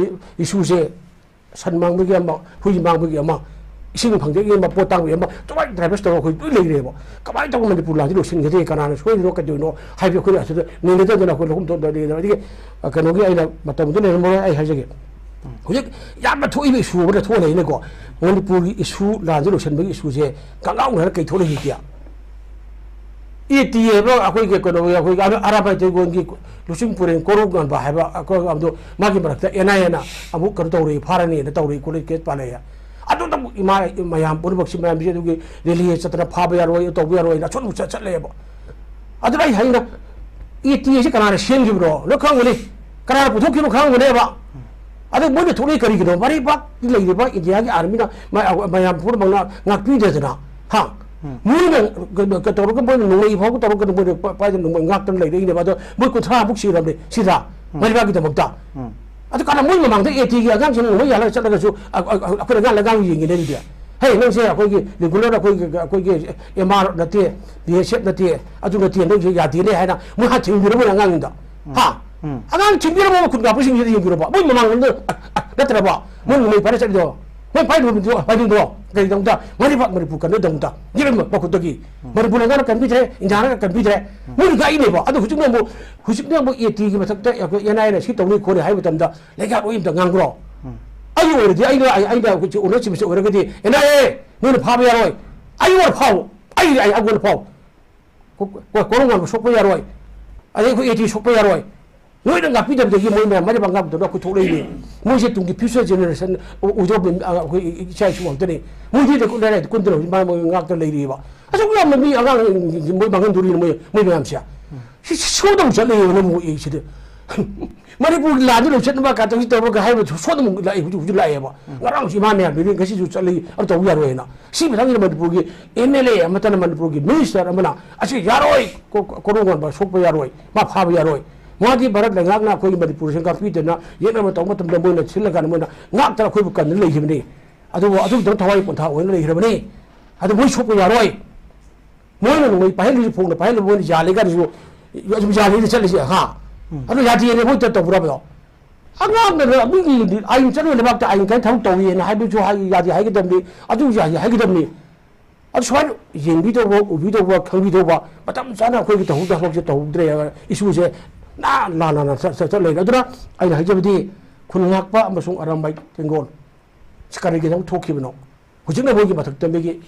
ꯏꯁꯨꯁꯦ ꯁꯟ ꯃꯥꯡꯕꯒꯤ ꯑꯃ, ꯍꯨꯏ ꯃꯥꯡꯕꯒꯤ ꯑꯃ, ꯏꯁꯤꯡ ꯐꯪꯗꯕꯒꯤ ꯑꯃ, ꯄꯣꯠ ꯇꯥꯡꯕꯒꯤ ꯑꯃ, ꯑꯗꯨꯃꯥꯏꯅ ꯗ꯭ꯔꯥꯏꯚꯔꯁ ꯇꯧꯔꯒ ꯑꯩꯈꯣꯏ ꯂꯣꯏ ꯂꯩꯔꯦꯕ꯫ ꯀꯃꯥꯏꯅ ꯇꯧꯕ ꯃꯅꯤꯄꯨꯔ ꯂꯥꯟꯁꯤ ꯂꯣꯏꯁꯤꯟꯒꯗꯒꯦ, ꯀꯅꯥꯅ ꯁꯣꯏꯔꯤꯅꯣ, ꯀꯩꯗꯧꯔꯤꯅꯣ ꯍꯥꯏꯕꯗꯤ ꯑꯩꯈꯣꯏꯅ ꯑꯁꯤꯗ ꯅꯩꯅꯗꯗꯅ ꯑꯩꯈꯣꯏ ꯂꯧꯐꯝ ꯊꯣꯛꯇ ꯂꯩꯗꯅ꯫ ꯑꯗꯒꯤ, ꯑ, ꯀꯩꯅꯣꯒꯤ ꯑꯩꯅ ꯃꯇꯝꯗꯨꯗ ꯂꯩꯔꯝꯃꯔꯣꯏ, ꯑꯩ ꯍꯥꯏꯖꯒꯦ꯫ ꯍꯧꯖꯤꯛ ꯌꯥꯝꯅ ꯊꯣꯛꯏꯕ ꯏꯁꯨ ꯑꯃꯗ ꯊꯣꯛꯑ ꯂꯩꯅꯦꯀꯣ꯫ ꯃꯅꯤꯄꯨꯔꯒꯤ ꯏꯁꯨ ꯂꯥꯟꯁꯤ ꯂꯣꯏꯁꯤꯟꯕꯒꯤ ꯏꯁꯨꯁꯦ ꯀꯪꯒꯥꯎꯅꯔ ꯀꯩ ꯊꯣꯛꯂꯛꯏꯒꯦ? ꯑꯦ ꯇꯤ ꯍꯥꯏꯕ ꯑꯩꯈꯣꯏꯒꯤ ꯀꯩꯅꯣ, ꯑꯩꯈꯣꯏꯒꯤ ꯑꯔꯥ-, ꯑꯔꯥꯕꯥꯏ ꯇꯩꯒꯣꯟꯒꯤ ꯂꯨꯆꯤꯡ ꯄꯨꯔꯦꯟ ꯀꯣꯔꯧ ꯉꯥꯟꯕ ꯍꯥꯏꯕ ꯑꯩꯈꯣꯏ ꯑꯗꯣ ꯃꯥꯒꯤ ꯃꯔꯛꯇ ꯑꯦꯟ ꯑꯥꯏ ꯑꯦꯅ ꯑꯃꯨꯛ ꯀꯩꯅꯣ ꯇꯧꯔꯤ, ꯐꯥꯔꯅꯤꯅ ꯇꯧꯔꯤ, ꯈꯣꯠꯂꯤ, ꯀꯦꯁ ꯄꯥꯜꯂꯛꯑꯦ꯫ ꯑꯗꯨꯗ ꯑꯃꯨꯛ ꯏꯃꯥ ꯃꯌꯥꯝ ꯄꯨꯝꯅꯃꯛꯁꯤ ꯃꯌꯥꯝꯁꯤ ꯑꯗꯨꯒꯤ ꯔꯦꯂꯤ ꯆꯠꯇꯅ ꯐꯥꯕ ꯌꯥꯔꯣꯏ, ꯇꯧꯕ ꯌꯥꯔꯣꯏꯅ ꯑꯁꯣꯟꯕ ꯆꯠ-, ꯆꯠꯂꯛꯑꯦꯕ꯫ ꯑꯗꯨꯅ ꯑꯩ ꯍꯥꯏꯅ ꯑꯦ ꯇꯤ ꯑꯁꯤ ꯀꯅꯥꯅ ꯁꯦꯝꯈꯤꯕꯅꯣ ꯂꯣꯏ ꯈꯪꯒꯅꯤ, ꯀꯅꯥꯅ ꯄꯨꯊꯣꯛꯈꯤꯕꯅꯣ ꯈꯪꯒꯅꯦꯕ꯫ ꯑꯗꯨ ꯃꯣꯏꯅ ꯊꯣꯛꯂꯛꯏ ꯀꯔꯤꯒꯤꯅꯣ? ꯃꯔꯩꯕꯥꯛꯇ ꯂꯩꯔꯤꯕ ꯏꯟꯗꯤꯌꯥꯒꯤ ꯑꯥꯔꯃꯤꯅ ꯃ-, ꯃꯌꯥꯝ ꯄꯨꯝꯅꯃꯛꯅ ꯉꯥꯛꯄꯤꯗꯗꯅ, ꯍꯥ? ꯎꯝ꯫ ꯃꯣꯏꯅ ꯀꯩꯅꯣ ꯇꯧꯔꯒ, ꯃꯣꯏꯅ ꯅꯣꯡꯃꯩ ꯐꯥꯎꯕ ꯇꯧꯔꯒ ꯃꯣꯏꯅ ꯄꯥꯏꯗꯅ ꯅꯣꯡꯃꯩ ꯉꯥꯛꯇꯅ ꯂꯩꯔꯛꯏꯅꯦꯕ꯫ ꯑꯗꯣ ꯃꯣꯏ ꯀꯨꯟꯊ꯭ꯔꯥꯃꯨꯛ ꯁꯤꯔꯕꯅꯦ ꯁꯤꯗ, ꯎꯝ꯫ ꯃꯔꯩꯕꯥꯛꯀꯤꯗꯃꯛꯇ꯫ ꯎꯝ꯫ ꯑꯗꯨ ꯀꯥꯟꯗ ꯃꯣꯏ ꯃꯃꯥꯡꯗ ꯑꯦ ꯇꯤꯒꯤ ꯑꯉꯥꯡꯁꯤꯡ ꯅꯣꯡꯃꯩ ꯌꯥꯜꯂꯒ ꯆꯠꯂꯒꯁꯨ ꯑ-, ꯑ-, ꯑ-, ꯑꯩꯈꯣꯏꯅ ꯑꯉꯥꯡ ꯂꯩꯉꯥꯡ ꯌꯦꯡꯉꯤꯅꯦ ꯑꯗꯨꯗꯤ꯫ ꯍꯦ, ꯅꯪꯁꯦ ꯑꯩꯈꯣꯏꯒꯤ ꯔꯤꯒꯨꯂꯔ ꯑꯩꯈꯣꯏꯒꯤ, ꯑꯩꯈꯣꯏꯒꯤ ꯑꯦꯝ ꯑꯥꯔ ꯅꯠꯇꯦ, ꯕꯤ ꯑꯦꯁ ꯑꯦꯐ ꯅꯠꯇꯦ, ꯑꯗꯨ ꯅꯠꯇꯦ, ꯅꯪꯁꯦ ꯌꯥꯗꯦꯅꯦ ꯍꯥꯏꯅ ꯃꯣꯏ ꯍꯥꯟꯅ ꯊꯤꯡꯕꯤꯔ ꯃꯣꯏ ꯑꯉꯥꯡꯁꯤꯡꯗ꯫ ꯎꯝ꯫ ꯍꯥ? ꯎꯝ꯫ ꯑꯉꯥꯡ ꯊꯤꯡꯕꯤꯔꯕ ꯈꯨꯟ ꯀꯥꯞꯄꯁꯤꯡꯁꯤꯗ ꯌꯦꯡꯕꯤꯔꯕ꯫ ꯃꯣꯏ ꯃꯃꯥꯡꯗ, ꯑ, ꯑ, ꯅꯠꯇ꯭ꯔꯕ? ꯃꯣꯏ ꯅꯣꯡꯃꯩ ꯄꯥꯏꯔ ꯆꯠꯂꯤꯗꯣ꯫ ꯃꯣꯏ ꯄꯥꯏꯔꯤꯕ ꯃꯤꯗꯣ, ꯄꯥꯏꯅꯤꯡꯗ꯭ꯔꯣ? ꯀꯔꯤꯗꯃꯛꯇ? ꯃꯔꯩꯕꯥꯛ ꯃꯅꯤꯄꯨꯔ ꯀꯟꯅꯗꯃꯛꯇ꯫ ꯌꯦꯡꯉꯣ ꯃꯈꯨꯠꯇꯒꯤ꯫ ꯎꯝ꯫ ꯃꯅꯤꯄꯨꯔ ꯂꯩꯉꯥꯛꯅ ꯀꯟꯕꯤꯗ꯭ꯔꯦ, ꯏꯟꯗꯤꯌꯥꯅ ꯀꯟꯕꯤꯗ꯭ꯔꯦ꯫ ꯎꯝ꯫ ꯃꯣꯏꯅ ꯉꯥꯛꯏꯅꯦꯕ꯫ ꯑꯗꯣ ꯍꯧꯖꯤꯛꯅ ꯑꯃꯨꯛ, ꯍꯧꯖꯤꯛꯅ ꯑꯃꯨꯛ ꯑꯦ ꯇꯤꯒꯤ ꯃꯊꯛꯇ ꯑꯩꯈꯣꯏ ꯑꯦꯟ ꯑꯥꯏ ꯑꯦꯅ ꯁꯤ ꯇꯧꯅꯤ ꯈꯣꯠꯅꯤ ꯍꯥꯏꯕ ꯃꯇꯝꯗ ꯂꯩꯉꯥꯛ ꯂꯣꯏ ꯑꯝꯇ ꯉꯥꯡꯕ꯭ꯔꯣ? ꯎꯝ꯫ ꯑꯩ ꯑꯣꯏꯔꯗꯤ, ꯑꯩꯅ, ꯑꯩ, ꯑꯩꯅ ꯍꯧꯖꯤꯛ ꯑꯣꯅꯔꯁꯤꯞꯁꯦ ꯑꯣꯏꯔꯒꯗꯤ, ꯑꯦꯟ ꯑꯥꯏ ꯑꯦ, ꯅꯣꯏꯅ ꯐꯥꯕ ꯌꯥꯔꯣꯏ꯫ ꯑꯩ ꯑꯣꯏꯅ ꯐꯥꯎ꯫ ꯑꯩ, ꯑꯩ, ꯑꯩꯉꯣꯟꯗ ꯐꯥꯎ꯫ ꯀꯣ-, ꯀꯣ-, ꯀꯣꯔꯧ ꯉꯥꯟꯕ ꯁꯣꯛꯄ ꯌꯥꯔꯣꯏ꯫ ꯑꯗꯩ ꯑꯩꯈꯣꯏ ꯑꯦ ꯇꯤ ꯁꯣꯛꯄ ꯌꯥꯔꯣꯏ꯫ ꯅꯣꯏꯅ ꯉꯥꯛꯄꯤꯗꯕꯗꯒꯤ ꯃꯣꯏ ꯃꯌꯥꯝ ꯃꯔꯩꯕꯥꯛ ꯉꯥꯛꯄꯗꯨꯅ ꯑꯩꯈꯣꯏ ꯊꯣꯛꯂꯛꯏꯅꯦ꯫ ꯃꯣꯏꯁꯦ ꯇꯨꯡꯒꯤ future generation ꯑꯣꯏꯗꯧꯕ, ꯑ, ꯑꯩꯈꯣꯏ ꯏꯆꯥ ꯏꯁꯨ ꯉꯥꯛꯇꯅꯦ꯫ ꯃꯣꯏꯗꯤ ꯂꯩꯀꯨ-, ꯂꯩꯔꯥꯏꯗ ꯀꯨꯟꯗꯅ ꯍꯧꯖꯤꯛ ꯃꯥ-, ꯃꯣꯏ ꯉꯥꯛꯇ ꯂꯩꯔꯤꯑꯕ꯫ ꯑꯁꯨꯛ ꯌꯥꯝꯅ ꯃꯤ ꯑꯉꯥꯡ ꯃꯣꯏ ꯃꯥꯡꯍꯟꯗꯣꯔꯤꯅ ꯃꯣꯏ, ꯃꯣꯏ ꯃꯌꯥꯝꯁꯦ꯫ ꯁꯤ, ꯁꯤ ꯁꯣꯏꯗꯧ ꯆꯠꯂꯦꯕ ꯅꯪꯕꯨ ꯑꯩ ꯁꯤꯗꯤ꯫ ꯃꯅꯤꯄꯨꯔꯒꯤ ꯂꯥꯟꯗꯨ ꯂꯧꯁꯤꯟꯅꯕ ꯀꯥꯇꯧꯁꯤ ꯇꯧꯔꯒ ꯍꯥꯏꯕ ꯁꯣꯠ ꯑꯃꯨꯛ ꯂꯥꯛꯏ, ꯍꯧꯖꯤꯛ ꯍꯧꯖꯤꯛ ꯂꯥꯛꯑꯦꯕ꯫ ꯉꯔꯥꯡꯁꯨ ꯏꯃꯥ ꯃꯌꯥꯝꯗꯨꯗꯤ ꯉꯁꯤꯁꯨ ꯆꯠꯂꯤ, ꯑꯗꯨ ꯇꯧꯕ ꯌꯥꯔꯣꯏꯅ꯫ ꯁꯤ ꯃꯊꯪꯁꯤꯗ ꯃꯅꯤꯄꯨꯔꯒꯤ ꯑꯦꯝ ꯑꯦꯜ ꯑꯦ ꯑꯃꯠꯇꯅ, ꯃꯅꯤꯄꯨꯔꯒꯤ ꯃꯤꯅꯤꯁꯇꯔ ꯑꯃꯅ ꯑꯁꯤ ꯌꯥꯔꯣꯏ, ꯀꯣ-, ꯀꯣ-, ꯀꯣꯔꯣꯡ ꯀꯣꯟꯕ ꯁꯣꯛꯄ ꯌꯥꯔꯣꯏ, ꯃꯥ ꯐꯥꯕ ꯌꯥꯔꯣꯏ꯫ ꯃꯥꯗꯤ ꯚꯥꯔꯠ ꯂꯩꯉꯥꯛꯅ ꯑꯩꯈꯣꯏꯒꯤ ꯃꯅꯤꯄꯨꯔꯁꯦ ꯉꯥꯛꯄꯤꯗꯅ ꯌꯦꯛꯅꯕ ꯇꯧꯕ ꯃꯇꯝꯗ ꯃꯣꯏꯅ ꯁꯤꯜꯂꯀꯥꯟꯗ ꯃꯣꯏꯅ ꯉꯥꯛꯇꯅ ꯑꯩꯈꯣꯏꯕꯨ ꯀꯟꯗꯨꯅ ꯂꯩꯈꯤꯕꯅꯤ꯫ ꯑꯗꯨꯕꯨ ꯑꯗꯨꯒꯤꯗꯃꯛ ꯊꯋꯥꯏ ꯄꯣꯟꯊꯥ ꯑꯣꯏꯅ ꯂꯩꯈ꯭ꯔꯕꯅꯤ꯫ ꯑꯗꯨ ꯃꯣꯏ ꯁꯣꯛꯄ ꯌꯥꯔꯣꯏ꯫ ꯃꯣꯏꯅ ꯅꯣꯡꯃꯩ ꯄꯥꯏꯍꯜꯂꯤꯁꯦ, ꯐꯣꯡꯅ ꯄꯥꯏꯍꯜꯂꯤꯕ, ꯃꯣꯏꯅ ꯌꯥꯜꯂꯤ ꯀꯥꯟꯗꯁꯨ ꯑꯗꯨꯝ ꯌꯥꯜꯂꯤꯅ ꯆꯠꯂꯤꯁꯦ, ꯍꯥ? ꯎꯝ꯫ ꯑꯗꯨ ꯌꯥꯗꯦꯅ ꯃꯣꯏ ꯇꯧꯕ꯭ꯔꯕꯗꯣ? ꯑꯉꯥꯡꯅ ꯃꯤꯒꯤ ꯑꯥꯏꯟ ꯆꯠꯅꯕ ꯂꯩꯕꯥꯛꯇ ꯑꯥꯏꯟ ꯀꯥꯏꯅ ꯊꯕꯛ ꯇꯧꯏꯅ ꯍꯥꯏꯕꯁꯨ ꯍꯥꯏ-, ꯌꯥꯗꯦ ꯍꯥꯏꯒꯗꯕꯅꯤ, ꯑꯗꯨ ꯌꯥꯗꯦ ꯍꯥꯏꯒꯗꯕꯅꯤ꯫ ꯑꯗꯨ ꯁꯨꯃꯥꯏꯅ ꯌꯦꯡꯕꯤꯗꯧꯕ, ꯎꯕꯤꯗꯧꯕ, ꯈꯪꯕꯤꯗꯧꯕ, ꯃꯇꯝ ꯆꯥꯅ ꯑꯩꯈꯣꯏꯒꯤ ꯇꯧꯍꯧꯗ ꯊꯕꯛꯁꯦ ꯇꯧꯍꯧꯗ꯭ꯔꯦ ꯍꯥꯏꯕ ꯏꯁꯨꯁꯦ ꯅꯥ-, ꯅꯥ-, ꯅꯥ-, ꯅꯥ ꯆꯠ-, ꯆꯠ-, ꯆꯠ ꯂꯩꯔꯦ꯫ ꯑꯗꯨꯅ ꯑꯩꯅ ꯍꯥꯏꯖꯕꯗꯤ ꯈꯨꯟ ꯉꯥꯛꯄ ꯑꯃꯁꯨꯡ ꯑꯔꯥꯝꯕꯥꯏ ꯇꯦꯡꯒꯣꯜ ꯀꯔꯤꯒꯤꯗꯃꯛ ꯊꯣꯛꯈꯤꯕꯅꯣ? ꯍꯧꯖꯤꯛꯅ ꯃꯣꯏꯒꯤ ꯃꯊꯛꯇ ꯃꯤꯒꯤ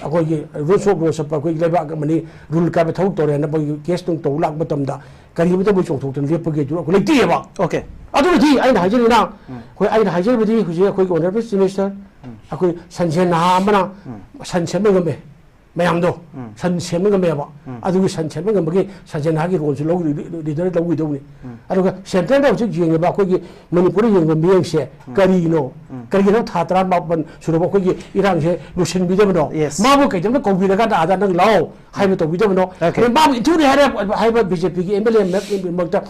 ꯑꯩꯈꯣꯏꯒꯤ ꯔꯨꯜꯁ ꯑꯣꯐ ꯂꯣ ꯆꯠꯄ ꯑꯩꯈꯣꯏꯒꯤ ꯂꯩꯕꯥꯛ ꯑꯃꯅꯤ, ꯔꯨꯜ ꯀꯥꯏꯕ ꯊꯕꯛ ꯇꯧꯔꯦꯅ ꯃꯣꯏꯒꯤ ꯀꯦꯁ ꯅꯨꯡ ꯇꯧ ꯂꯥꯛꯄ ꯃꯇꯝꯗ ꯀꯔꯤꯃꯇ ꯃꯣꯏ ꯆꯣꯡꯊꯣꯛꯇꯅ ꯂꯦꯞꯄꯒꯤ ꯑꯗꯨ ꯑꯩꯈꯣꯏ ꯂꯩꯇꯦꯕ꯫ ꯑꯣꯀꯦ꯫ ꯑꯗꯨꯅꯗꯤ ꯑꯩꯅ ꯍꯥꯏꯖꯔꯤꯅ, ꯎꯝ꯫ ꯑꯩꯈꯣꯏ, ꯑꯩꯅ ꯍꯥꯏꯖꯔꯤꯕꯗꯤ ꯍꯧꯖꯤꯛ ꯑꯩꯈꯣꯏꯒꯤ ꯑꯣꯅꯔꯦꯕꯜ ꯆꯤꯐ ꯃꯤꯅꯤꯁꯇꯔ, ꯎꯝ꯫ ꯑꯩꯈꯣꯏ ꯁꯟꯁꯦꯟ ꯅꯍꯥ ꯑꯃꯅ ꯎꯝ꯫ ꯁꯟ ꯁꯦꯝꯕ ꯉꯝꯃꯦ ꯃꯌꯥꯝꯗꯣ, ꯎꯝ꯫ ꯁꯟ ꯁꯦꯝꯕ ꯉꯝꯃꯦꯕ꯫ ꯎꯝ꯫ ꯑꯗꯨꯒꯤ ꯁꯟ ꯁꯦꯝꯕ ꯉꯝꯕꯒꯤ ꯁꯟꯁꯦꯟ ꯅꯍꯥꯒꯤ ꯔꯣꯜꯁꯨ ꯂꯧ-, ꯂꯤꯗꯔ ꯂꯧꯈꯤꯗꯧꯅꯤ꯫ ꯎꯝ꯫ ꯑꯗꯨꯒ ꯁꯦꯟꯇ꯭ꯔꯦꯜꯗ ꯍꯧꯖꯤꯛ ꯌꯦꯡꯉꯤꯕ ꯑꯩꯈꯣꯏꯒꯤ ꯃꯅꯤꯄꯨꯔꯗ ꯌꯦꯡꯕ ꯃꯤꯠꯌꯦꯡꯁꯦ ꯎꯝ꯫ ꯀꯔꯤꯅꯣ? ꯎꯝ꯫ ꯀꯔꯤꯒꯤꯅꯣ ꯊꯥ ꯇꯔꯥꯃꯥꯄꯟ ꯁꯨꯔꯕ ꯑꯩꯈꯣꯏꯒꯤ ꯏꯔꯥꯡꯁꯦ ꯂꯣꯏꯁꯤꯟꯕꯤꯗꯕꯅꯣ? ꯌꯦꯁ꯫ ꯃꯥꯕꯨ ꯀꯩꯗꯝꯇ ꯀꯧꯕꯤꯔꯀꯥꯟꯗ ꯑꯥꯗ ꯅꯪ ꯂꯥꯛꯑꯣ ꯍꯥꯏꯕ ꯇꯧꯕꯤꯗꯕꯅꯣ? ꯑꯣꯀꯦ꯫ ꯑꯗꯩ ꯃꯥꯕꯨ ꯏꯟꯊꯨꯅꯤ ꯍꯥꯏꯔꯦ ꯍꯥꯏꯕ ꯕꯤ ꯖꯦ ꯄꯤꯒꯤ ꯑꯦꯝ ꯑꯦꯜ ꯑꯦ ꯃꯔꯛꯇ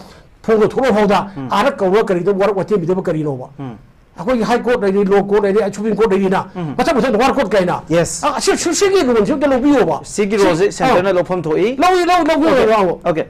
ꯐꯣꯡꯗꯣꯛ ꯊꯣꯛꯂꯛ ꯐꯥꯎꯗ ꯎꯝ꯫ ꯑꯥꯗ ꯀꯧꯔꯒ ꯀꯔꯤꯗ ꯋꯥꯔꯛ ꯋꯥꯇꯦꯝꯕꯤꯗꯕ ꯀꯔꯤꯅꯣꯕ? ꯎꯝ꯫ ꯑꯩꯈꯣꯏꯒꯤ ꯍꯥꯏ ꯀꯣꯔꯠ ꯂꯩꯔꯤ, ꯂꯣ ꯀꯣꯔꯠ ꯂꯩꯔꯤ, ꯁꯨꯄ꯭ꯔꯤꯝ ꯀꯣꯔꯠ ꯂꯩꯔꯤꯅ ꯎꯝ꯫ ꯃꯊꯪ ꯃꯊꯪ ꯋꯥꯔꯛ ꯀꯣꯔꯠ ꯀꯥꯏꯅ꯫ ꯌꯦꯁ꯫ ꯑ, ꯁꯤ, ꯁꯤ, ꯁꯤꯒꯤ ꯔꯨꯜꯁꯦ ꯑꯝꯇ ꯂꯧꯕꯤꯌꯣꯕ꯫ ꯁꯤꯒꯤ ꯁꯤ-, ꯔꯣꯜꯁꯦ ꯑꯥ꯫ ꯁꯦꯟꯇꯔꯅ ꯂꯧꯐꯝ ꯊꯣꯛꯏ꯫ ꯂꯧꯏ, ꯂꯧ-, ꯂꯧꯕꯤꯌꯣ, ꯑꯣꯀꯦ꯫ ꯂꯧꯕꯤꯌꯣ꯫ ꯑꯣꯀꯦ꯫